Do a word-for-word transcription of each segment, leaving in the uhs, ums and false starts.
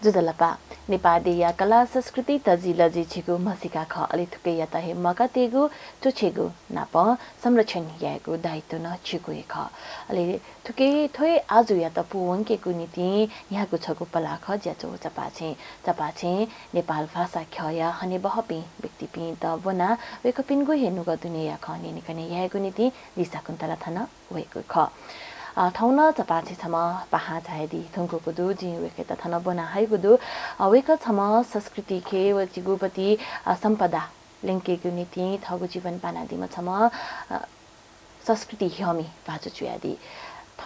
ज्वजलपा। नेपाः देय्‌या कला संस्कृति तजिलजि झीगु म्हसीका खः। अले थुकियात हे म्वाकातयेगु, च्वछयेगु नापं संरक्षण यायेगु दायित्व नं झीगु हे खः। अले थुकी थ्व हे आजुयात पूवंकेगु निंतिं न्ह्यागु छगू पलाः खः ज्याझ्वः चपाःछेँ। चपाःछेँ नेपाल भाषा ख्यःया हनेबहःपिं व्यक्तिपिन्त ब्वनाः वय्‌कःपिनिगु हे नुगः दुनेया खँ न्यनेकने यायेगु निंतिं जि शकुन्तला थन वयागु खः। अ, थौं नं चपाःछेँ छम्ह पाहां झायादी धुंकूगु दु। जिं वय्‌कःयात थन ब्वना हयागु दु। अ, वय्‌कः छम्ह संस्कृति ख्यः व झीगु पति, अ, सम्पदा ल्यंकेगु निंतिं थःगु जीवन पानादीम्ह छम्ह, अ, संस्कृति ह्यःमि भाजु जुयादी।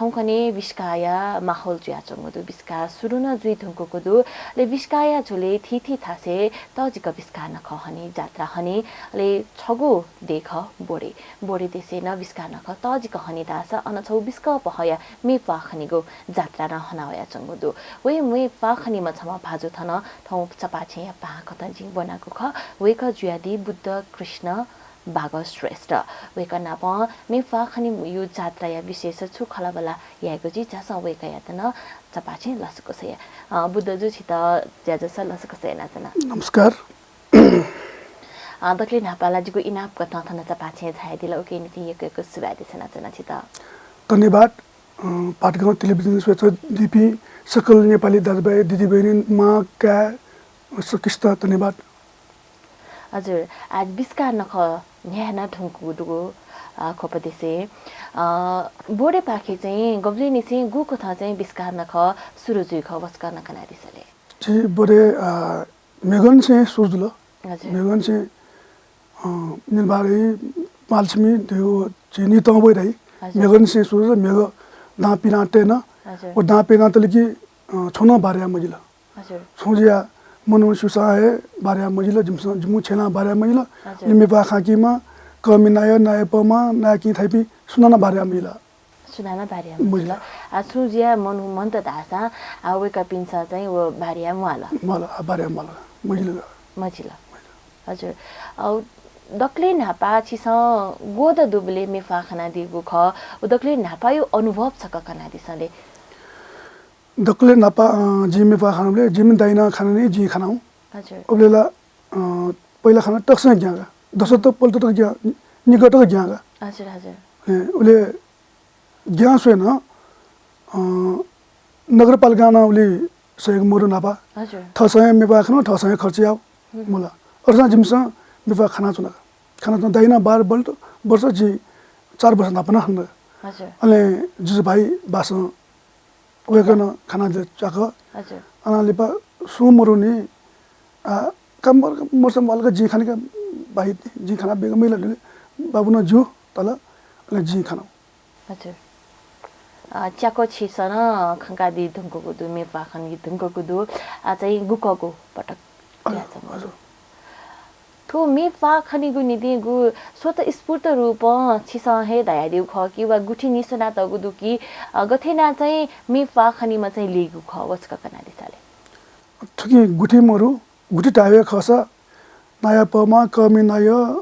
थौंकन्हय् बिस्काःया माहौल जुयाच्वंगु दु। बिस्काः सुरु नं जुइ धुंकूगु दु। अले बिस्काःया झ्वलय् थीथी थासय् तःजिक बिस्काः नखः हनी, जात्रा हनी। अले छगू देय् खः बोडे। बोडे देशय् नं बिस्काः नखः तःजिक हनी धाःसा अन छगू बिस्कं पहःया म्ये प्वाः खनीगु जात्रा नं हना वयाच्वंगु दु। वय् म्ये प्वाः खनीम्ह छम्ह भाजु थन थौं चपाःछेँया पाहां कथं जिं ब्वनागु खः। वय्‌कः जुयादी बुद्ध कृष्ण बागल श्रेष्ठ। वय्‌कः नाप म्ये प्वाः खनीया जात्राया विशेष छु खँल्हाबल्हा यायेगु जुइ, झासँ वय्‌कःयात नं चपाःछेँ लसकुस या। अ, बुद्ध जु, छित ज्याझ्वलय् लसकुस यानाच्वना। नमस्कार। अ, दकलय् न्हापां ला जिगु इनाप कथं थन चपाःछेँय् झायादिल, उकिया निंतिं यक्व यक्व सुभाय् देछानाच्वना छित। धन्यवाद। अ, पाटगाउँ टेलिभिजन स्वयाच्वनादीपिं सकल नेपाली दाजुभाइ, दिदीबहिनी, मां, काय्, सकसित धन्यवाद। हजुर, आज बिस्काः नखः न्ह्याये धुंकूगु दुगु, अ, ख्वप देशय्, अ, बोडेपाखें चाहिँ गबलेंनिसें गुकथं चाहिँ बिस्काः नखः सुरु जुइ खः, वसकं नं कनादिसँ ले। झी बोडे, अ, म्हिगःनिसें सुरु जुल। हजुर। म्हिगःनिसें, अ, निलबारी, महालक्ष्मी, धइगु झी नितं वइ धाइ। हजुर। म्हिगःनिसें सुरु जुल, म्हिगः दां पिनाः तयेन। हजुर। व दां पिनाः तल कि, अ, छुं नं बारया मजिल। हजुर। छुं जुयाः मनू स्यूसां हे बारया मजिल, जिमिसं, जिमिगु छेँनं बारया मजिल। हजुर। अले म्ये प्वाः खंकीम्ह, कःमि नायः, नायःपमा, नायःकिं थाइपिं सुनानं बारया मजिल। सुनानं बारया मजिल। मजिल। आ, छुं जुयाः मनू मन्त धाःसां, आ, वय्‌कःपिन्सं चाहिँ व बारया म्वाल। म्वाल, आ, बारया म्वाल। मजिल। मजिल। हजुर। अ, दकलय् न्हापा छिसं गोदँ दुबलय् म्ये प्वाः खनादीगु खः, व दकलय् न्हापाया अनुभव छकः कनादिसँ ले। दकलय् न्हापा, अ, जिं म्ये प्वाः खनाबलय् जिमि दाइनं खनानि, जिं खनागु। हजुर। उबलय् ला, अ, पहिला खना तसकं ग्यां का। दस तक, पल्ट तक ग्यां, निकः तक ग्यां का। हजुर, हजुर। ए, उबलय् ग्यां स्वयाः नं, अ, नगरपालिकां नं उलि सहयोग मदु न्हापा। हजुर। थःसं हे म्ये प्वाः खनाः, थःसं हे खर्च याः। हम्म। मला। अय्‌सां जिमिसं म्ये प्वाः खनाच्वना। खनाच्वना दाइनं बाह्र बल्ट वर्ष, जिं चार वर्ष न्हापा नं खना। हजुर। अले जुजुभाइ बासं वय्‌कलं खनादिल च्याकः। हजुर। अनं लिपा सुं मरुनि, आ, का मर-, मर्सा म्वाल का, जिं खनी का भाइ, जिं खना बेग मजिल धइगु बाबुनं ज्यू धाल, अले जिं खना। हजुर। अ, च्याकः छिसं नं खंकादी धुंकूगु दु, म्ये प्वाः खनी धुंकूगु दु, आ, चाहिँ गुकःगु पटक हजुर, जुयाच्वंगु। हजुर। थ्व म्ये प्वाः खनीगु निंतिं गु स्वतःस्फूर्त रूपं छिसं हे धयादीगु खः कि वा गुथिं निस्वनातःगु दु कि, अ, गथे यानाः चाहिँ म्ये प्वाः खनीम्ह चाहिँ लीगु खः, व छकः कनादिसँ ले। थुकी गुथि मरु, गुथि धायेगु खःसा नायःपमा, कःमि नायः,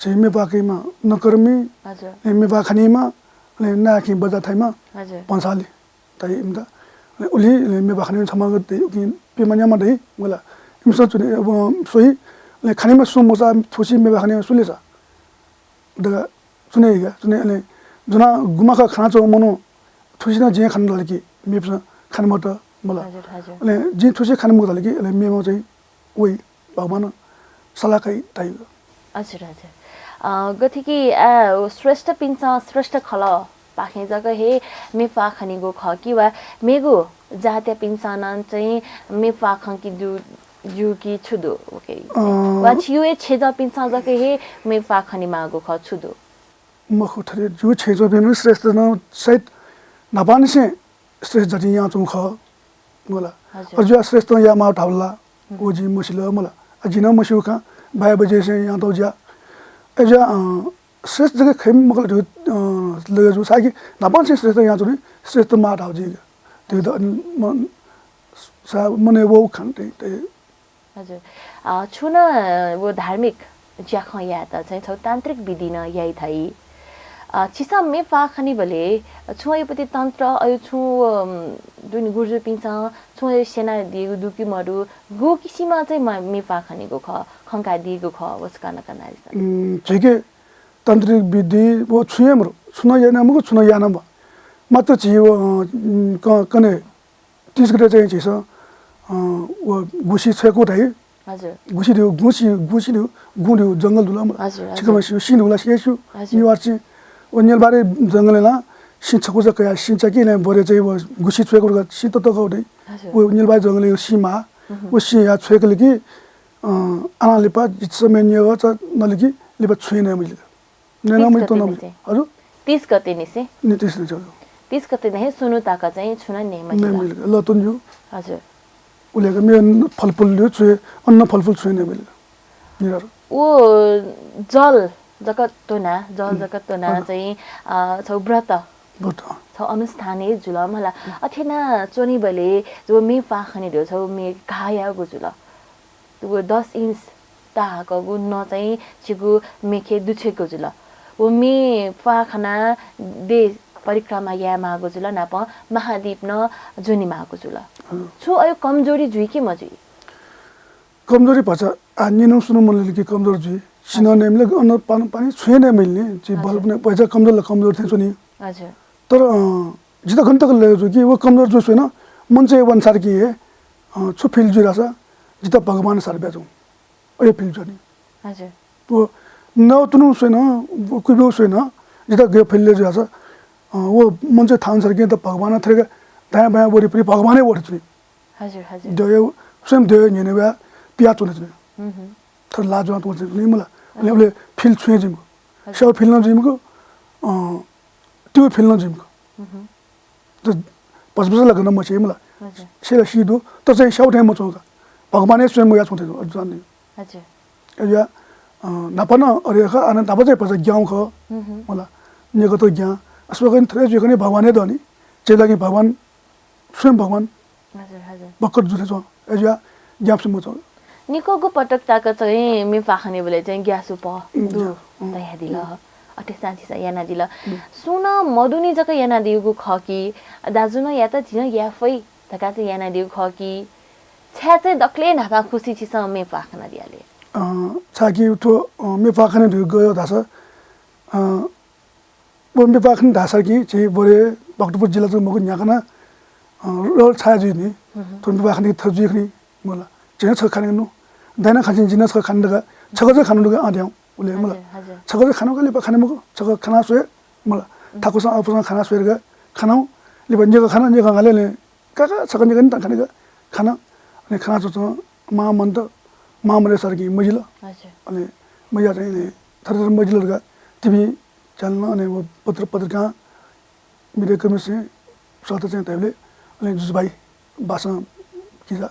झी म्ये प्वाः खनीम्ह नकःमि, हजुर। म्ये प्वाः खनीम्ह, अले नायःकिं बजा थाइम्ह, हजुर। भन्साली धाइ इमित। अले उलि, अले म्ये प्वाः खनीम्ह छम्ह दइ, उकिं प्यम्ह न्याम्ह दइ, मला। इमिसं च्वने, अब, स्वइ, अले खनीम्ह सुं मचा, थुसी म्ये प्वाः खनीम्ह सु ले सा धकाः च्वने का, च्वने, अले ज्वनाः गुम्ह खः खनाच्वंम्ह मनू, थुसी नं जिं खना धाल कि मेपिन्सं खने मत, मला। हजुर, हजुर। अले जिं थुसी खने मत धाल कि, अले मेम्ह चाहिँ वइ, भगवानं सल्लाह काइ धाइ। हजुर, हजुर। अ, गथे कि, अ, श्रेष्ठपिन्सं श्रेष्ठ खलःपाखें जक हे म्ये प्वाः खनीगु खः कि वा मेगु जातयापिन्सं नं चाहिँ म्ये प्वाः खंकी ज्यू, ज्यू कि छु दु? OK। अ, वा छिगु हे छेँजःपिन्सं जक हे म्ये प्वाः खनीमाःगु खः, छु दु? मखु, थथे जिगु छेँजःपिं श्रेष्ठ नं सायद न्हापांनिसें श्रेष्ठ जातिं यानाच्वंगु खः, मला। हजुर। अले जुयाः श्रेष्ठं यायेमाःगु धाःबलय् ला, हम्म। व जिं मसिल, मला। आ, जिं नं मस्यूगु खँ, बाया बज्येंनिसें यानातःगु ज्या। अय्‌जुयाः, अ, श्रेष्ठ जक खइ मखु ला धइगु, अ, लगे जू, छाय्‌कि न्हापांनिसें श्रेष्ठं यानाच्वनी, श्रेष्ठ माः धाःगु जिं का। धइगु द-, म-, सा-, मनय् वःगु खँ धइ, धइ। हजुर। अ, छुं नं व धार्मिक ज्याखँ यायेत चाहिँ छगू तान्त्रिक विधि नं याइ धाइ। अ, छिसं मे प्वाः खनीबलय् छुं अयुपति तन्त्र अयु छुं, अम, दुने गुरुजुपिन्सं छुं अयु स्यनादीगु दु कि मदु, गु किसिमं चाहिँ म-, मे प्वाः खनीगु खः, खंकादीगु खः, व छकः नं कनादिसँ। उम्, झीके तान्त्रिक विधि व छुं हे मरु, छुं नं याना मखु, छुं नं याना मखु। मात्र झी व, अ, उम्, क-, कन्हय् तीस गते चाहिँ झीसं, अ, व गुँसि छ्वयेकू धाइ। हजुर। गुँसि धइगु, गुँसि, गुँसि धइगु, गुँ धइगु जंगल दु ला, हजुर, हजुर। छिकपिन्सं सिं धइगु ला, स्यू, हजुर। नेवार चाहिँ व न्यलबारी जंगलय् ला सिं छकूचा कयाः सिं चाकी लँय् बरे चाहिँ व गुँसि छ्वयेकू धकाः सिं ततःगु धाइ। हजुर। व न्यलबारी जंगलय् सिं माः, उहुँ। व सिं याः छ्वयेकल कि, अ, आना लिपा जितसं मे न्यगः चा नलिकी लिपा छुं हे नये मजिल। नये तीस नमि गते त्वना निसें। हजुर? तीस गते निसें? नि तीस निसें, हजुर। तीस गते निसें सुनु तक चाहिँ छुं नं नये मजिल। नये मजिल, लतुन ज्यू। हजुर। उलेक मे फलफुल ज्यू, छुं हे अन्न फलफुल छुं हे नये मजिल। निरार। व जल जक त्वना, जल हुँ। जक त्वना हजुर। चाहिँ, अ, छौ व्रत, व्रत। छौ अनुष्ठान हे जुल मला। हुँ। अथेना च्वनीबलय् जो मे प्वाः खने धयो छौ मे घायागु जुल। व दस इन्च ताहाकःगु नं चाहिँ छिगु मेखे दुछ्वयेकू जुल। व मे प्वाः खनाः देश परिक्रमा यायेमाःगु जुल, नापं महाद्वीप नं ज्वनेमाःगु जुल। हजुर। छु अयु कमजोरी जुइ कि मजुइ? कमजोरी भचा, आ, निन्हु सुन्हु मनूलिके कमजोर जुइ। सिं नं हजुर। नये मजिल, अन्न पान-, पानी छुं हे नये मजिल नि। झी हजुर। बल पुने भचा कमजोर ला कमजोर थें च्वनी। हजुर। तर, अ, जितः गन तक लय् जू कि व कमजोर जू स्वये नं, मनूतय् अनुसार कि हे, अ, छु feel जुइ धाःसा, जितः भगवान सार बिया च्वं। अय् feel जुइ नि। हजुर। व नौ तुनु स्वये नं, व कुइबौ स्वये नं, जितः गय् feel जुइ धाःसा, अ, व मनूतय् थाहां अनुसार कि त भगवान थ्रेक दायाँ बायाँ वरिपरि भगवान हे वरे च्वनी। हजुर, हजुर। द्यः स्वयं द्यः न्ह्यःने वयाः पिया च्वने च्वनी। हुँ, हुँ। थ्व ला ज्वना च्वने च्वनी मला। हजुर। उले, उले feel छुं हे जुइ मखु। हजुर। स्याउ feel नं जुइ मखु, अ, तिउ feel नं जुइ मखु। हुँ, हुँ। त भसभस ला गन मछिं मला। हजुर। से ला सी दु, तर चाहिँ स्याउ थें मच्वं का। भगवान हे स्वयं वयाः च्वं थें च्वं, अझ जान्दिन। हजुर। अय्‌जुया, अ, न्हापा नं अरे खः, आः नं न्हापा चाहिँ भचा ग्याउ खः। हुँ, हुँ। मला, न्यगः त ग्यां। आ, स्वकन थ्रे जुइकने भगवान हे दनि। चेलाके भगवान, स्वयं भगवान। हजुर, हजुर। भक्कत जुले च्वं। अय्‌जुया ग्याप से मच्वं। निक्वःगु पटक तक चाहिँ मे प्वाः खनेबलय् चाहिँ ग्यासु पः उम्, दु ग्या-, उम्। धयादिल। अथे साँचिसा यानादिल। उम्। सुं नं मदुनि जक यानादीगु खः कि, दाजुं नं यात, झिं नं याये फइ धकाः चाहिँ यानादीगु खः कि, छाय् चाहिँ दकले न्हापा खुसी छिसं मे प्वाः खनादियाले? अ, छाय् कि थ्व, अ, मे प्वाः खने धइगु गय् धाःसा, अ, व मे प्वाः खने धाःसा कि झी बरे भक्तपुर जिल्ला जक मखु न्ह्याकानं, अ, रहल छाय् जुइ नि। हुँ, हुँ। थ्व मे प्वाः खने थ्व जुइ खनी मला। झिं नं छकः खने नु। दाइनं खने, जिं नं छकः खने धकाः, छकः जक खने धकाः आः धयां उले मला। हजुर, हजुर। छकः जक खने का लिपा खने मखु, छकः खना स्वये मला। उम्। थाकुसं अपुसं खना स्वये धकाः खनाउ लिपा न्यगः खना, न्यगः हाले ले काका, छकः न्यगः नि त खने का खना। अनि खना च्वं च्वं मां मन्त, मां मन्त सार कि मजिल। हजुर। अनि मजिया चाहिँ नि थर थर मजिल धकाः TV channel अनि व पत्र पत्रिका media कर्मीसे सल्लाह चाहिँ धयाबले अनि जुजुभाइ बासं किजा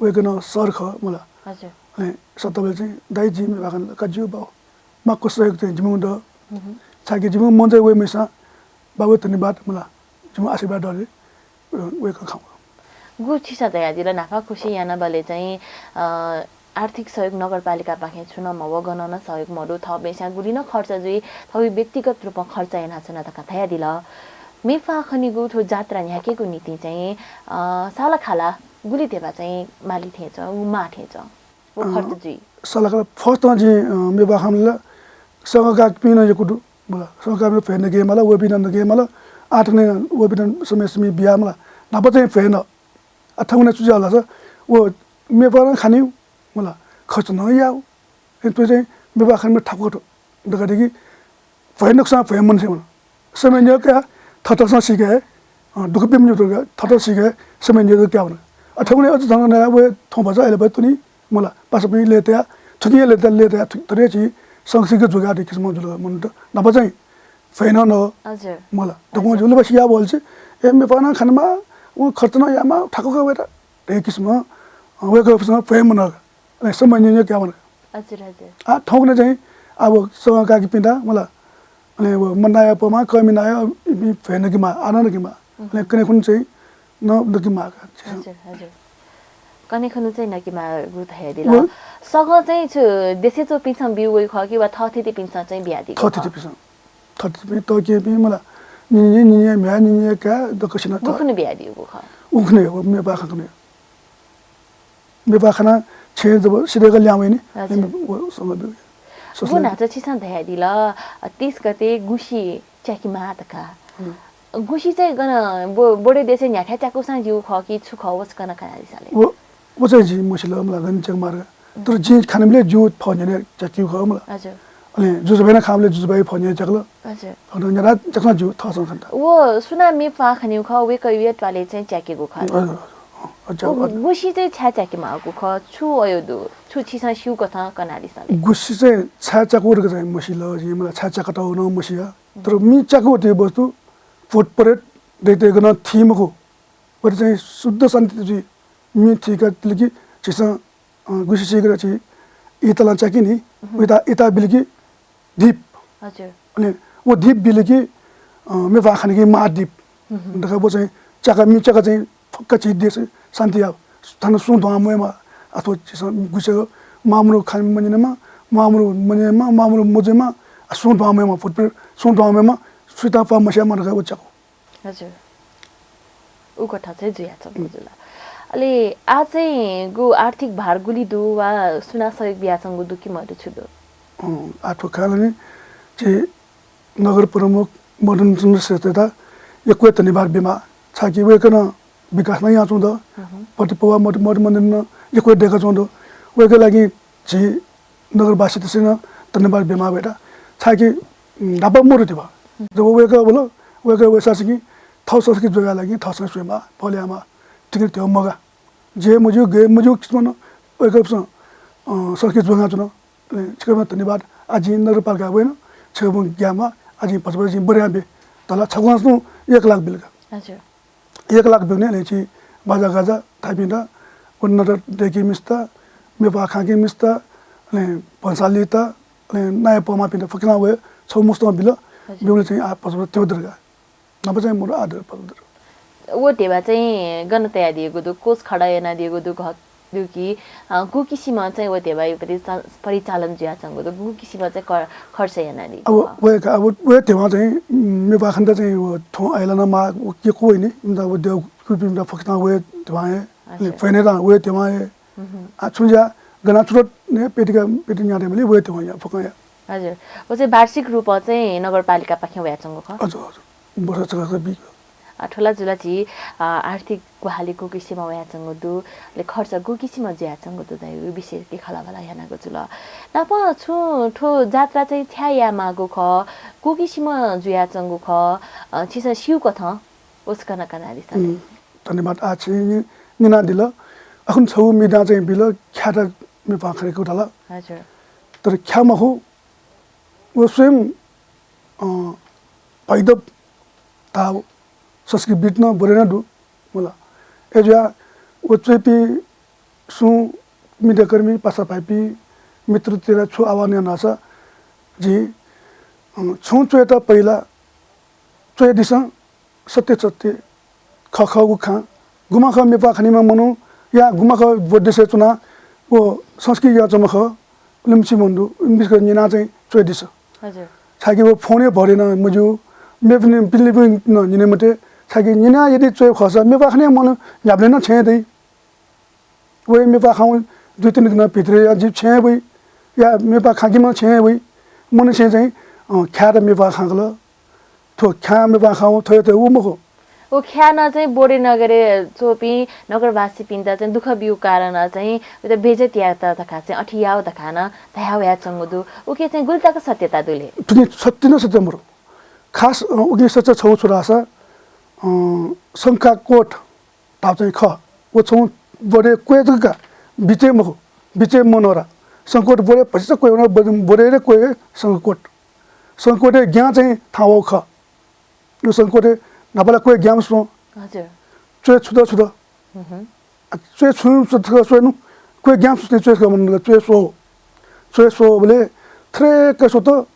वय्‌कः नं सर खः मला। हजुर। अनि सत्तबले चाहिँ दाइ जिं मे प्वाः खने का ज्यू बाउ। माक्व सहयोग चाहिँ जिमिगु दु। हुँ, हुँ। छाय् कि जिमिगु मन चाहिँ वय्‌म्हेसिनं बाबु धन्यवाद मला। जिमिगु आशीर्वाद दु रे। वय्‌कः खः। गु छिसं धयादिल न्हापा खुसी यानाबलय् चाहिँ, अ, आर्थिक सहयोग नगरपालिकापाखें छुं नं मवः, गनं नं सहयोग मदु, थःम्हेस्यां गुलि नं खर्च जुइ, थःगु व्यक्तिगत रूपं खर्च यानाच्वना धकाः धयादिल। मे प्वाः खनेगु थ्व जात्रा न्ह्याकेगु निंतिं चाहिँ, अ, सालाखाला गुलि धेबा चाहिँ माली थें च्वं, उ माः थें च्वं? व खर्च अँ, जुइ। सालाखाला first नं जिं, अ, मे प्वाः खनेबलय् सगं काकीपिं नं यक्व दु। मला, सगं काकीपिं भ्वय् नके मला, वय्‌पिं नं नके मला, आः थन वय्‌पिं नं समय समय बिया मला, न्हापा चाहिँ भ्वय् न। आ, थौंकन्हय् छु जुया धाःसा, व मे प्वाः नं खनेउ, मला, खर्च नं याउ। ए, थ्व चाहिँ मे प्वाः खनेबलय् थाकु दु धकाः धइगु भ्वय् नकसां भ्वय् मनसे मला। समय न्यगः का, थःथःसं सीके, अ, दुःख बी मज्यू धकाः, थःथः सीके, समय न्यगः का वन। आ, थौंकन्हय् अझ झन नं वय् थौं भचा अले भचा तुनि, मला, पासापिं लय्‌ताया, थुकिया लय्‌ताया, लय्‌ताया, थु-, थुरे छि संस्कृति जोगाः दे किसिमं जुल मनूत। न्हापा चाहिँ भ्वय् नं न। हजुर। मला, दक्वं हजुर। जुल बस या बोल छि, ए, मे प्वाः नं खनेमा, व खर्च नं यामा, थाकु का वय्‌त, धइगु किसिमं, अ, वय्‌कःपिसं भ्वय् मन। अले समय न्यगः का वन। हजुर, हजुर। आ, थौंकन्हय् चाहिँ, अब सगं काकीपिन्त, मला, अले व मन्दाया पमा, कमिनाया, इपिं भ्वय् नकेमा, आः नं नकेमा। अले कन्हय् खुन्हु चाहिँ, न नकेमा का। हजुर, हजुर। कन्हय् खुन्हु चाहिँ नकेमाःगु धयादिल। व सगं चाहिँ छु देशय् च्वंपिन्सं ब्यू वइ खः कि वा थःथितिपिन्सं चाहिँ बियादीगु खः? थःथितिपिन्सं। थतिपिं तःकेहेँपिं मला। निनिया, निनिया म्ह्याय्, निनिया काय् दक्वसिनं थः। गुखुन्हु बियादीगु खः? उखुन्हु हे, व मेपाः खंखुन्हु हे। मेपाः खनाः छेँय् जब सिधय्क ल्याहां वइ नि, हजुर। व संगत दु। गु न्हाचः छिसं धयादिल, अ, तीस गते गुँसि च्याकेमाः धकाः। हुँ। गुँसि चाहिँ गन, बो-, बोडे देशय् न्ह्याथाय् च्याकूसां ज्यू खः कि छु खः, व सकसिनं कनादिसँ ले। व, व चाहिँ जिं मसिल मला, गन च्याकेमाः धकाः। तर जिं खानेबलय् जिगु फः न्ह्यःने च्याकीगु खः मला। हजुर। अले जुजुभाइं खानेबलय् जुजुभाइया फः न्ह्यःने च्याकल। हजुर। अन न्ह्याथाय् च्याकूसां ज्यू, थःसं खनेत। व सुनां मेपाः खनीगु खः, वय्कःया त्वालय् चाहिँ च्याकीगु खः। हजुर, हजुर। अँ, च्याक-, व हजुर। गुँसि चाहिँ छाय् च्याकेमाःगु खः, छु अय् दु, छु छिसं स्यूकथं कनादिसँ ले। गुँसि चाहिँ छाय् च्याकू धकाः चाहिँ मसिल, जिं मला छाय् च्याकातःगु नं मसिया। तर मि च्याकू धइगु वस्तु भूत प्रेत दय्केत गनं थी मखु। व चाहिँ शुद्ध शान्ति जुइ। मि थीकाबिल कि झीसं, अ, गुँसि सीकाः झी इतालं च्याकी नि, उता, इता बिल कि दीप। हजुर। अनि व दीप बिल कि, अ, मेपाः खनीगु महादीप। धकाः व चाहिँ च्याका, मि च्याका चाहिँ फक्का झी देश शान्ति याः। थन सुं दुहां मवयेमा। अथवा झीसं गुँसिया मामरु खाने मन्यनेमा, मामरु मन्यनेमा, मामरु मजुइमा, आ, सुं दुहां मवयेमा, भूत प्रेत सुं दुहां मवयेमा, सुइता पा मस्यायेमा धकाः व च्याकू। हजुर। उकथं चाहिँ जुयाच्वंगु जुल। अले आः चाहिँ गु आर्थिक भार गुलि दु वा सुनां सहयोग बियाच्वंगु दु कि मदु, छु दु? अँ, आः थ्व खँय् ला नि झी नगर प्रमुख मदन चन्द्र श्रेष्ठयात यक्व हे धन्यवाद बिमाः। छाय्कि वय्कलं विकास नं यानाच्वंगु दु। पतिपवा मठ, मठ मन्दिर नं यक्व हे दय्काच्वंगु दु। वय्कःया लागि झी नगरवासीतय्सं नं धन्यवाद बिमाः वय्कःयात। छाय्कि, उम्, न्हापा मरु धिबा। जब वय्कः वल, वय्कः वय्सांनिसें थःगु संस्कृति जोगायेगु लागि थःसं स्वयेमाः, पहल यायेमाः, तिनि ध्यबा मगाः। जे मज्यू, गय् मज्यू किसिमं नं वय्कःपिन्सं, अ, संस्कृति जोगाच्वन। अले छिकपिन्त धन्यवाद। आः जिं नगरपालिकाय् वयेन, छिकपिन्त ग्याये माः, आः जिं भचा भचा जिं बढे यानाबी धकाः छकलं सुं एक लाख बिल का। हजुर। एक लाख ब्यूगुलिं अले झी बाजागाजा थाइपिन्त, व नदर दय्कीम्हसित, मेपाः खंकीम्हसित, अले भन्सालीत, अले नायः पहःमाःपिन्त फुक्कं वये छगू मुस्तं बिल। हजुर। ब्यूगुलिं चाहिँ आः भचा भचा ध्यबा दु का। न्हापा चाहिँ मरु, आः दु, भचा दु। व ध्यबा चाहिँ गन तयादीगु दु, कोष खडा यानादीगु दु, घ-, दु कि, अ, गु किसिमं चाहिँ व ध्यबाया परिचा-, परिचालन जुयाच्वंगु दु, गु किसिमं चाहिँ क-, खर्च यानादीगु अब दु? वय्कः, अब वय् ध्यबा चाहिँ, उम्, मेपाः खनेत चाहिँ व थौं अय्लाः नं माः, व के को वइ नि, इमित व देउ कुइपिन्त फुक्कं वय् ध्यबा हे, अच्छा। फय् नयेत वय् ध्यबा हे। आः छुं ज्या गन छुं नं पेटिका, पेटि न्यादे मले वय् ध्यबा या, फुक्कं या। हजुर। व चाहिँ वार्षिक रूपं चाहिँ नगरपालिकापाखें वयाच्वंगु खः? हजुर, हजुर। वर्ष छकः छकः बी। अ, थ्व ला जुल झी, अ, आर्थिक ग्वाहालि गु किसिमं वयाच्वंगु दु, अले खर्च गु किसिमं जुयाच्वंगु दु धइगु विषयति खँल्हाबल्हा यानागु जुल। नापं छुं थ्व जात्रा चाहिँ थ्याये यायेमाःगु खः, गु किसिमं जुयाच्वंगु खः, अ, छिसं स्यूकथं व सकसिनं कनादिसँ। उम्, धन्यवाद। आः छिं नि-, न्यनादिल। अखुन्हु छगू म्ये दां चाहिँ बिल, ख्याःयात मेपाः खनेगु धाल। हजुर। तर ख्याः मखु, व स्वयं, अ, भैदव धाःगु संस्कृतिविद् नं बोधय् नं दु, मला। अय्जुयाः व च्वय्पिं सुं मिडियाकर्मी पासाभाइपिं मित्रतय्त छु आह्वान याना धाःसा, जिं, अ, छुं च्वयेत पहिला च्वयादिसँ, सत्य सत्य खः खःगु खँ। गुम्ह खः मेपाः खनीम्ह मनू या गुम्ह खः बोडे देशय् च्वनाः व संस्कृति यानाच्वंम्ह खः, लिमछि मनू दु, इमिसं न्यनाः चाहिँ च्वयादिसँ। हजुर। छाय्कि व फोनय् भर याना मज्यू, मेपिनि, पिलिपिं नं न्यने मते। छाय्कि न्यनाः यदि च्वये खःसा मेपाः खनीम्ह मनू न्ह्याबलें नं छेँय् दइ। व हे मेपाः खंगु दुई तीन दिन भित्रय् या जि छेँय् वइ, या मेपाः खंकीम्ह छेँय् वइ। मनूसें चाहिँ, अँ, ख्याःयात मेपाः खंकल। थ्व ख्याः मेपाः खंगु थ्वयात उ मखु। व ख्याः नं चाहिँ बोडे नगरय् च्वंपिं नगरवासीपिन्त चाहिँ दुःख ब्यूगु कारणं चाहिँ उइत बेइज्जत यायेत धकाः चाहिँ अथे याः धकाः नं धया वयाच्वंगु दु। उकी चाहिँ गुलि तक सत्यता दु ले? थुकी सत्य नं सत्य मरु। खास, अँ, उकी सत्य छगू छु धाःसा, अँ, शंखा कोट धाःगु चाहिँ खः। व छगू बोडे क्वय् जक का, बिचय् मखु, बिचय् मनोरा। शंखा कोट बोडे भचा क्वय् वन, बोडे, बोडे क्वय् शंखा कोट। शंखा कोटय् ग्यां चाहिँ थाहां वःगु खः। व शंखा कोटय् न्हापा ला क्वय् ग्यां स्वं। हजुर। च्वय् छु दु, छु दु। आ, च्वय् छु, छु दु, च्वय् नु, क्वय् ग्यां स्वं, च्वय् छु दु, च्वय् स्वः। च्वय् स्वःबलय् थ्यंक स्वत,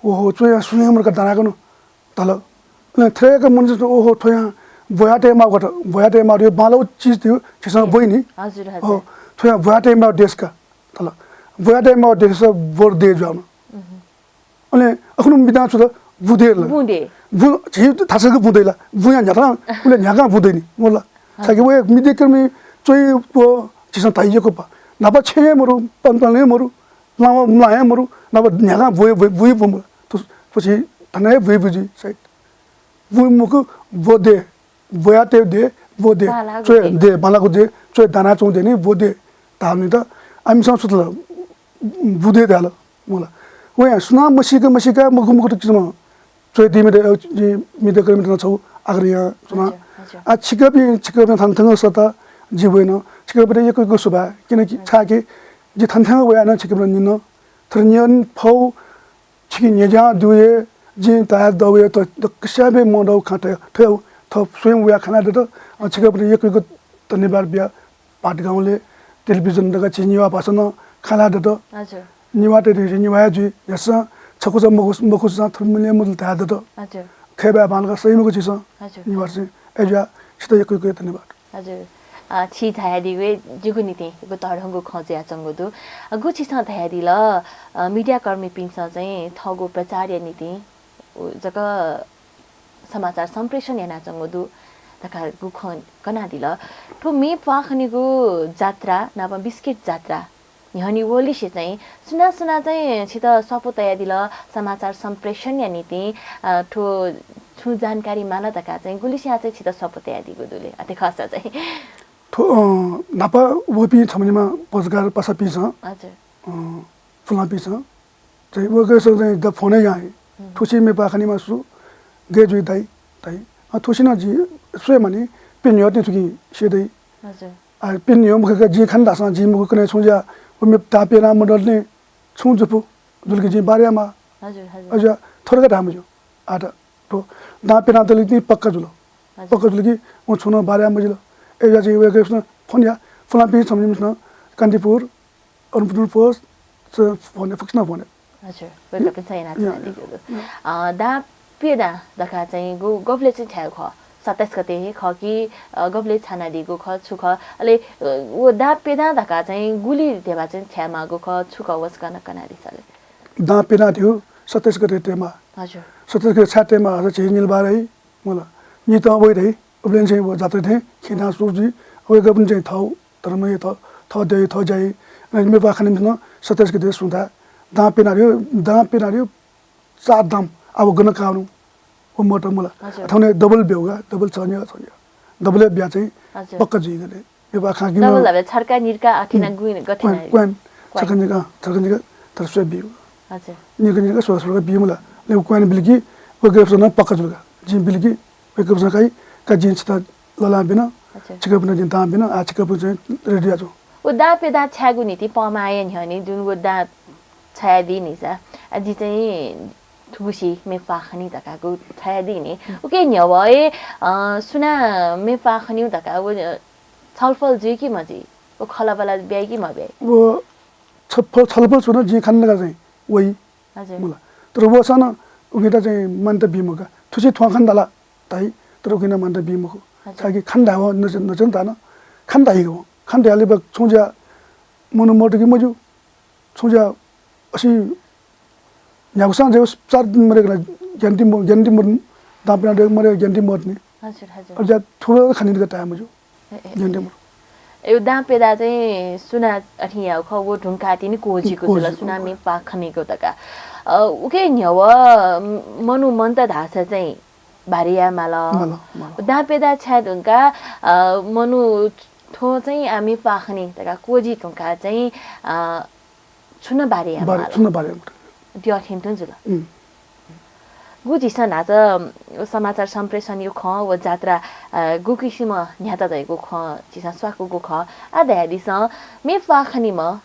ओहो, च्वय् सुं हे मरु का दानाकन धाल। अले थ्यंक मनूत, ओहो, थ्वयां ब्वयातयेमाःगु का, ब्वयातयेमाःगु बांलाःगु चिज थ्व, झीसं ब्वइ नि। हजुर, हजुर। ओहो, थ्वयां ब्वयातयेमाःगु देश का धाल। ब्वयातयेमाःगु देशय् बरु दय् जुयावन। अले अखुन्हु म्ये दां छु दु, बुँ दे ला। बुँ दे। बुँ, झी थासय्‌क बुँ दइ ला। बुँया न्ह्याथां, उले न्ह्याकां बुँ दइ नि, मखु ला। छाय्‌कि व मिडियाकर्मी च्वइ व झीसं धाइ यक्व पा। न्हापा छेँ हे मरु, पनपन हे मरु, लामा, ला हे मरु, न्हापा न्ह्याकां बुँ, बुँ, बुँ, बुँ, थ्व, थ्व झी थन हे बुँ, बुँ जुइ, सायद। बुँ मखु, ब्व दे, ब्वयातय् दे, ब्व दे, बांलाःगु च्वय् दे। दे, बांलाःगु दे, च्वय् दानाच्वंगु दे नि, ब्व दे धाःगु नि त। आमिसं सुथल बुँ दे धाल, मखु ला। वया सुनां मसीक, मसीका, मखु, मखु त किसिम च्वय् दीम्ह दे, जि मिडियाकर्मी नं छगू आग्रह यानाच्वना। हजुर, हजुर। आ, छिकपिं, छिकपिं थन थ्यंक सःता जि वइन, छिकपिन्त यक्व यक्व सुभाय्, किनकि हजुर। छाय्‌कि जि थन थ्यंक वया नं छिकपिन्त न्यन, थ्व न्यन फौ, छिकि न्ह्यज्यां दुए, जिं ताया दौए, त दक्वस्याबे मदौ खँ थ्व, थ्व, थ्व स्वयं वया खँ ल्हाये दत। अ, छिकपिन्त यक्व यक्व धन्यवाद बिया भादगाउँले टेलिभिजन दका झी नेवाः भाषां नं खँ ल्हाये दत। हजुर। नेवाःतय् झी नेवाः हे जुइ, न्ह्यासं छकुचा मखु, मखुसां थ्व मिले मुल धाये दत। हजुर। खय्‌बाय् बांलाक सइ मखु झीसं। हजुर। नेवाः चाहिँ अय्‌जुया छित यक्व यक्व धन्यवाद। हजुर। अ, छि झायादीगु हे जिगु निंतिं एगु तःधंगु खँ जुयाच्वंगु दु। अ, गु छिसं धयादिल, अ, मिडियाकर्मीपिन्सं चाहिँ थःगु प्रचारया निंतिं उ जक समाचार सम्प्रेषण यानाच्वंगु दु धकाः गु खँ कनादिल। थ्व मे प्वाखनीगु जात्रा नाप बिस्किट जात्रा न्ह्यःने वलिसे चाहिँ सुनां सुनां चाहिँ छित स्वापू तयादिल समाचार सम्प्रेषणया निंतिं, अ, थ्व छुं जानकारी माल धकाः चाहिँ गुलिस्यां चाहिँ छित स्वापू तयादीगु दु ले? अथे खःसा चाहिँ। थ्व, अ, न्हापा वःपिं छम्ह निम्ह पत्रकार पासापिन्सं, हजुर। अ, पुलांपिन्सं चाहिँ वय्‌कःपिन्सं चाहिँ द फोन हे यां हे। हम्म। थुसी मे प्वाखनीमा सु, गय् जुइ दाइ, दाइ। अ, थुसी नं जिं स्वये मानि, प्यन्हु थें थुकिं स्यू दाइ। हजुर। आ, प्यन्हु मखु का, जिं खन धाःसां जिं मखु कन्हय् छुं ज्या, व मे दां प्यना मदलनि छुं जुफु जुल कि जिं बारया मा। हजुर, हजुर। अज्या, थोरका धाम जो। आत, तो, दां प्यना दलि ति पक्का जुल। हजुर। पक्का जुल कि, व छुं नं बारया मजिल। अज्या चाहिँ वय्‌कःपिन्सं फोन या, पुलांपिं छम्ह निम्हसिनं कान्तिपुर, अनन्तपुर पोस्ट, स-, फोन, फुक्कसिनं फोन। हजुर, वय्‌कःपिन्सं याना या, या, छ्वयादीगु दु। या। अ, दां प्यदां धकाः चाहिँ गु, गबलय् चाहिँ छ्यायेगु खः? सत्ताइस गते हे खः कि, अ, गबलय् छानादीगु खः, छु खः? अले, अ, व दां प्यदां धकाः चाहिँ गुलि ध्यबा चाहिँ छ्यायेमाःगु खः, छु खः, व छकः नं कनादिसँ ले। दां प्यदां धइगु सत्ताइस गते तयेमाः। हजुर। सत्ताइस गते छाय् तयेमाः धाःसा झी निलबाराही, मखु ला, नितं वइ धाइ, उबलय् चाहिँ व जात्रा थें खिदां सुरु जुइ, वय्‌कःपिन्सं चाहिँ थः धर्मय्, थः, थः देय्, थः ज्याय्, अले मे प्वाखनीपिन्सं सत्ताइस गते सुं धाये, दां प्यनादियो, दां प्यनादियो, चार दां, अब गन कानु, व मत, मखु ला। हजुर। थौंकन्हय् डबल ब्यूगु, डबल छ न्ह्यः, छ न्ह्यः। डबल ब्याः चाहिँ हजुर। पक्का जुइगु ले। मे प्वाखं कि डबल न हबे छर्का निर्का अथे नं गुइन गथे क्वाइन, ना? Coin, coin. छर्का निर्का, छर्का निर्का, तर स्वये ब्यू। हजुर। निर्का निर्का स्व-, स्व-, बी, मखु ला। ले क्वाइन बिल कि, वय्‌कःपिन्सं नं पक्का जुल का। जिं बिल कि, वय्‌कःपिन्सं काइ, का जिं छित ललां बिन, अच्छा। छिकपिन्त जिं दां बिन, आ छिकपिं चाहिँ रेडी जुयाच्वँ। व दां प्यदां छ्यायेगु निंतिं पमाया न्ह्यःने जुन व दां छ्यायादी नि सा, आ जि चाहिँ थुगुसी मे प्वाखनी धकाःगु छ्यायादी नि। उके न्ह्यः हे, अ, सुनां मे प्वाखनी धकाः व, अ, छलफल जुइ कि मजुइ? व खँल्हाबल्हा ब्याइ कि मब्याइ? व छलफल, छलफल सुनां जिं खने धकाः चाहिँ वइ। हजुर। मखु ला। तर वःसां नं उकियात चाहिँ मान्यता बी मखु का। थुसी थ्वं खने धाल धाइ, तर उकिं नं मान्यता बी मखु। हजुर। छाय्‌कि खने धायेवं नच-, नचन धान। खने धाइगु वं। खने धायेले बा छुं ज्या मनू मदु कि मज्यू। छुं ज्या असी न्ह्यागुसां जे चार दिन मरे ग्यान्टी म-, ग्यान्टी मदु, दां प्यना दे मरे ग्यान्टी मदु नि। हजुर, हजुर। अले ज्या थुर खने धकाः धाये मज्यू। ए, ए, ए। ग्यान्टी मदु। ए, दां प्यदा चाहिँ सुनां अथे याःगु खः, व धुंकाः तिनि क्वजिगु क्वजिगु जुल, सुनां खः। मे प्वाखनीगु धकाः। अ, उके न्ह्यः, म-, मनू मन्त धाःसा चाहिँ बारे याये माल। माल, माल। दां प्यदा छ्याये धुंकाः, अ, मनू थ्व चाहिँ आ मे प्वाखनी धकाः क्वजि धुंकाः चाहिँ, अ, छुं नं बारे याये बारे, माल। छुं नं बारे याये माल। द्यः थें तुं जुल। उम्। गु झीसं न्हाचः समाचार सम्प्रेषणया खँ व जात्रा, अ, गु किसिमं न्ह्यात धइगु खँ झीसं स्वाकूगु खः। आः धयादिसँ, मे प्वाखनीम्ह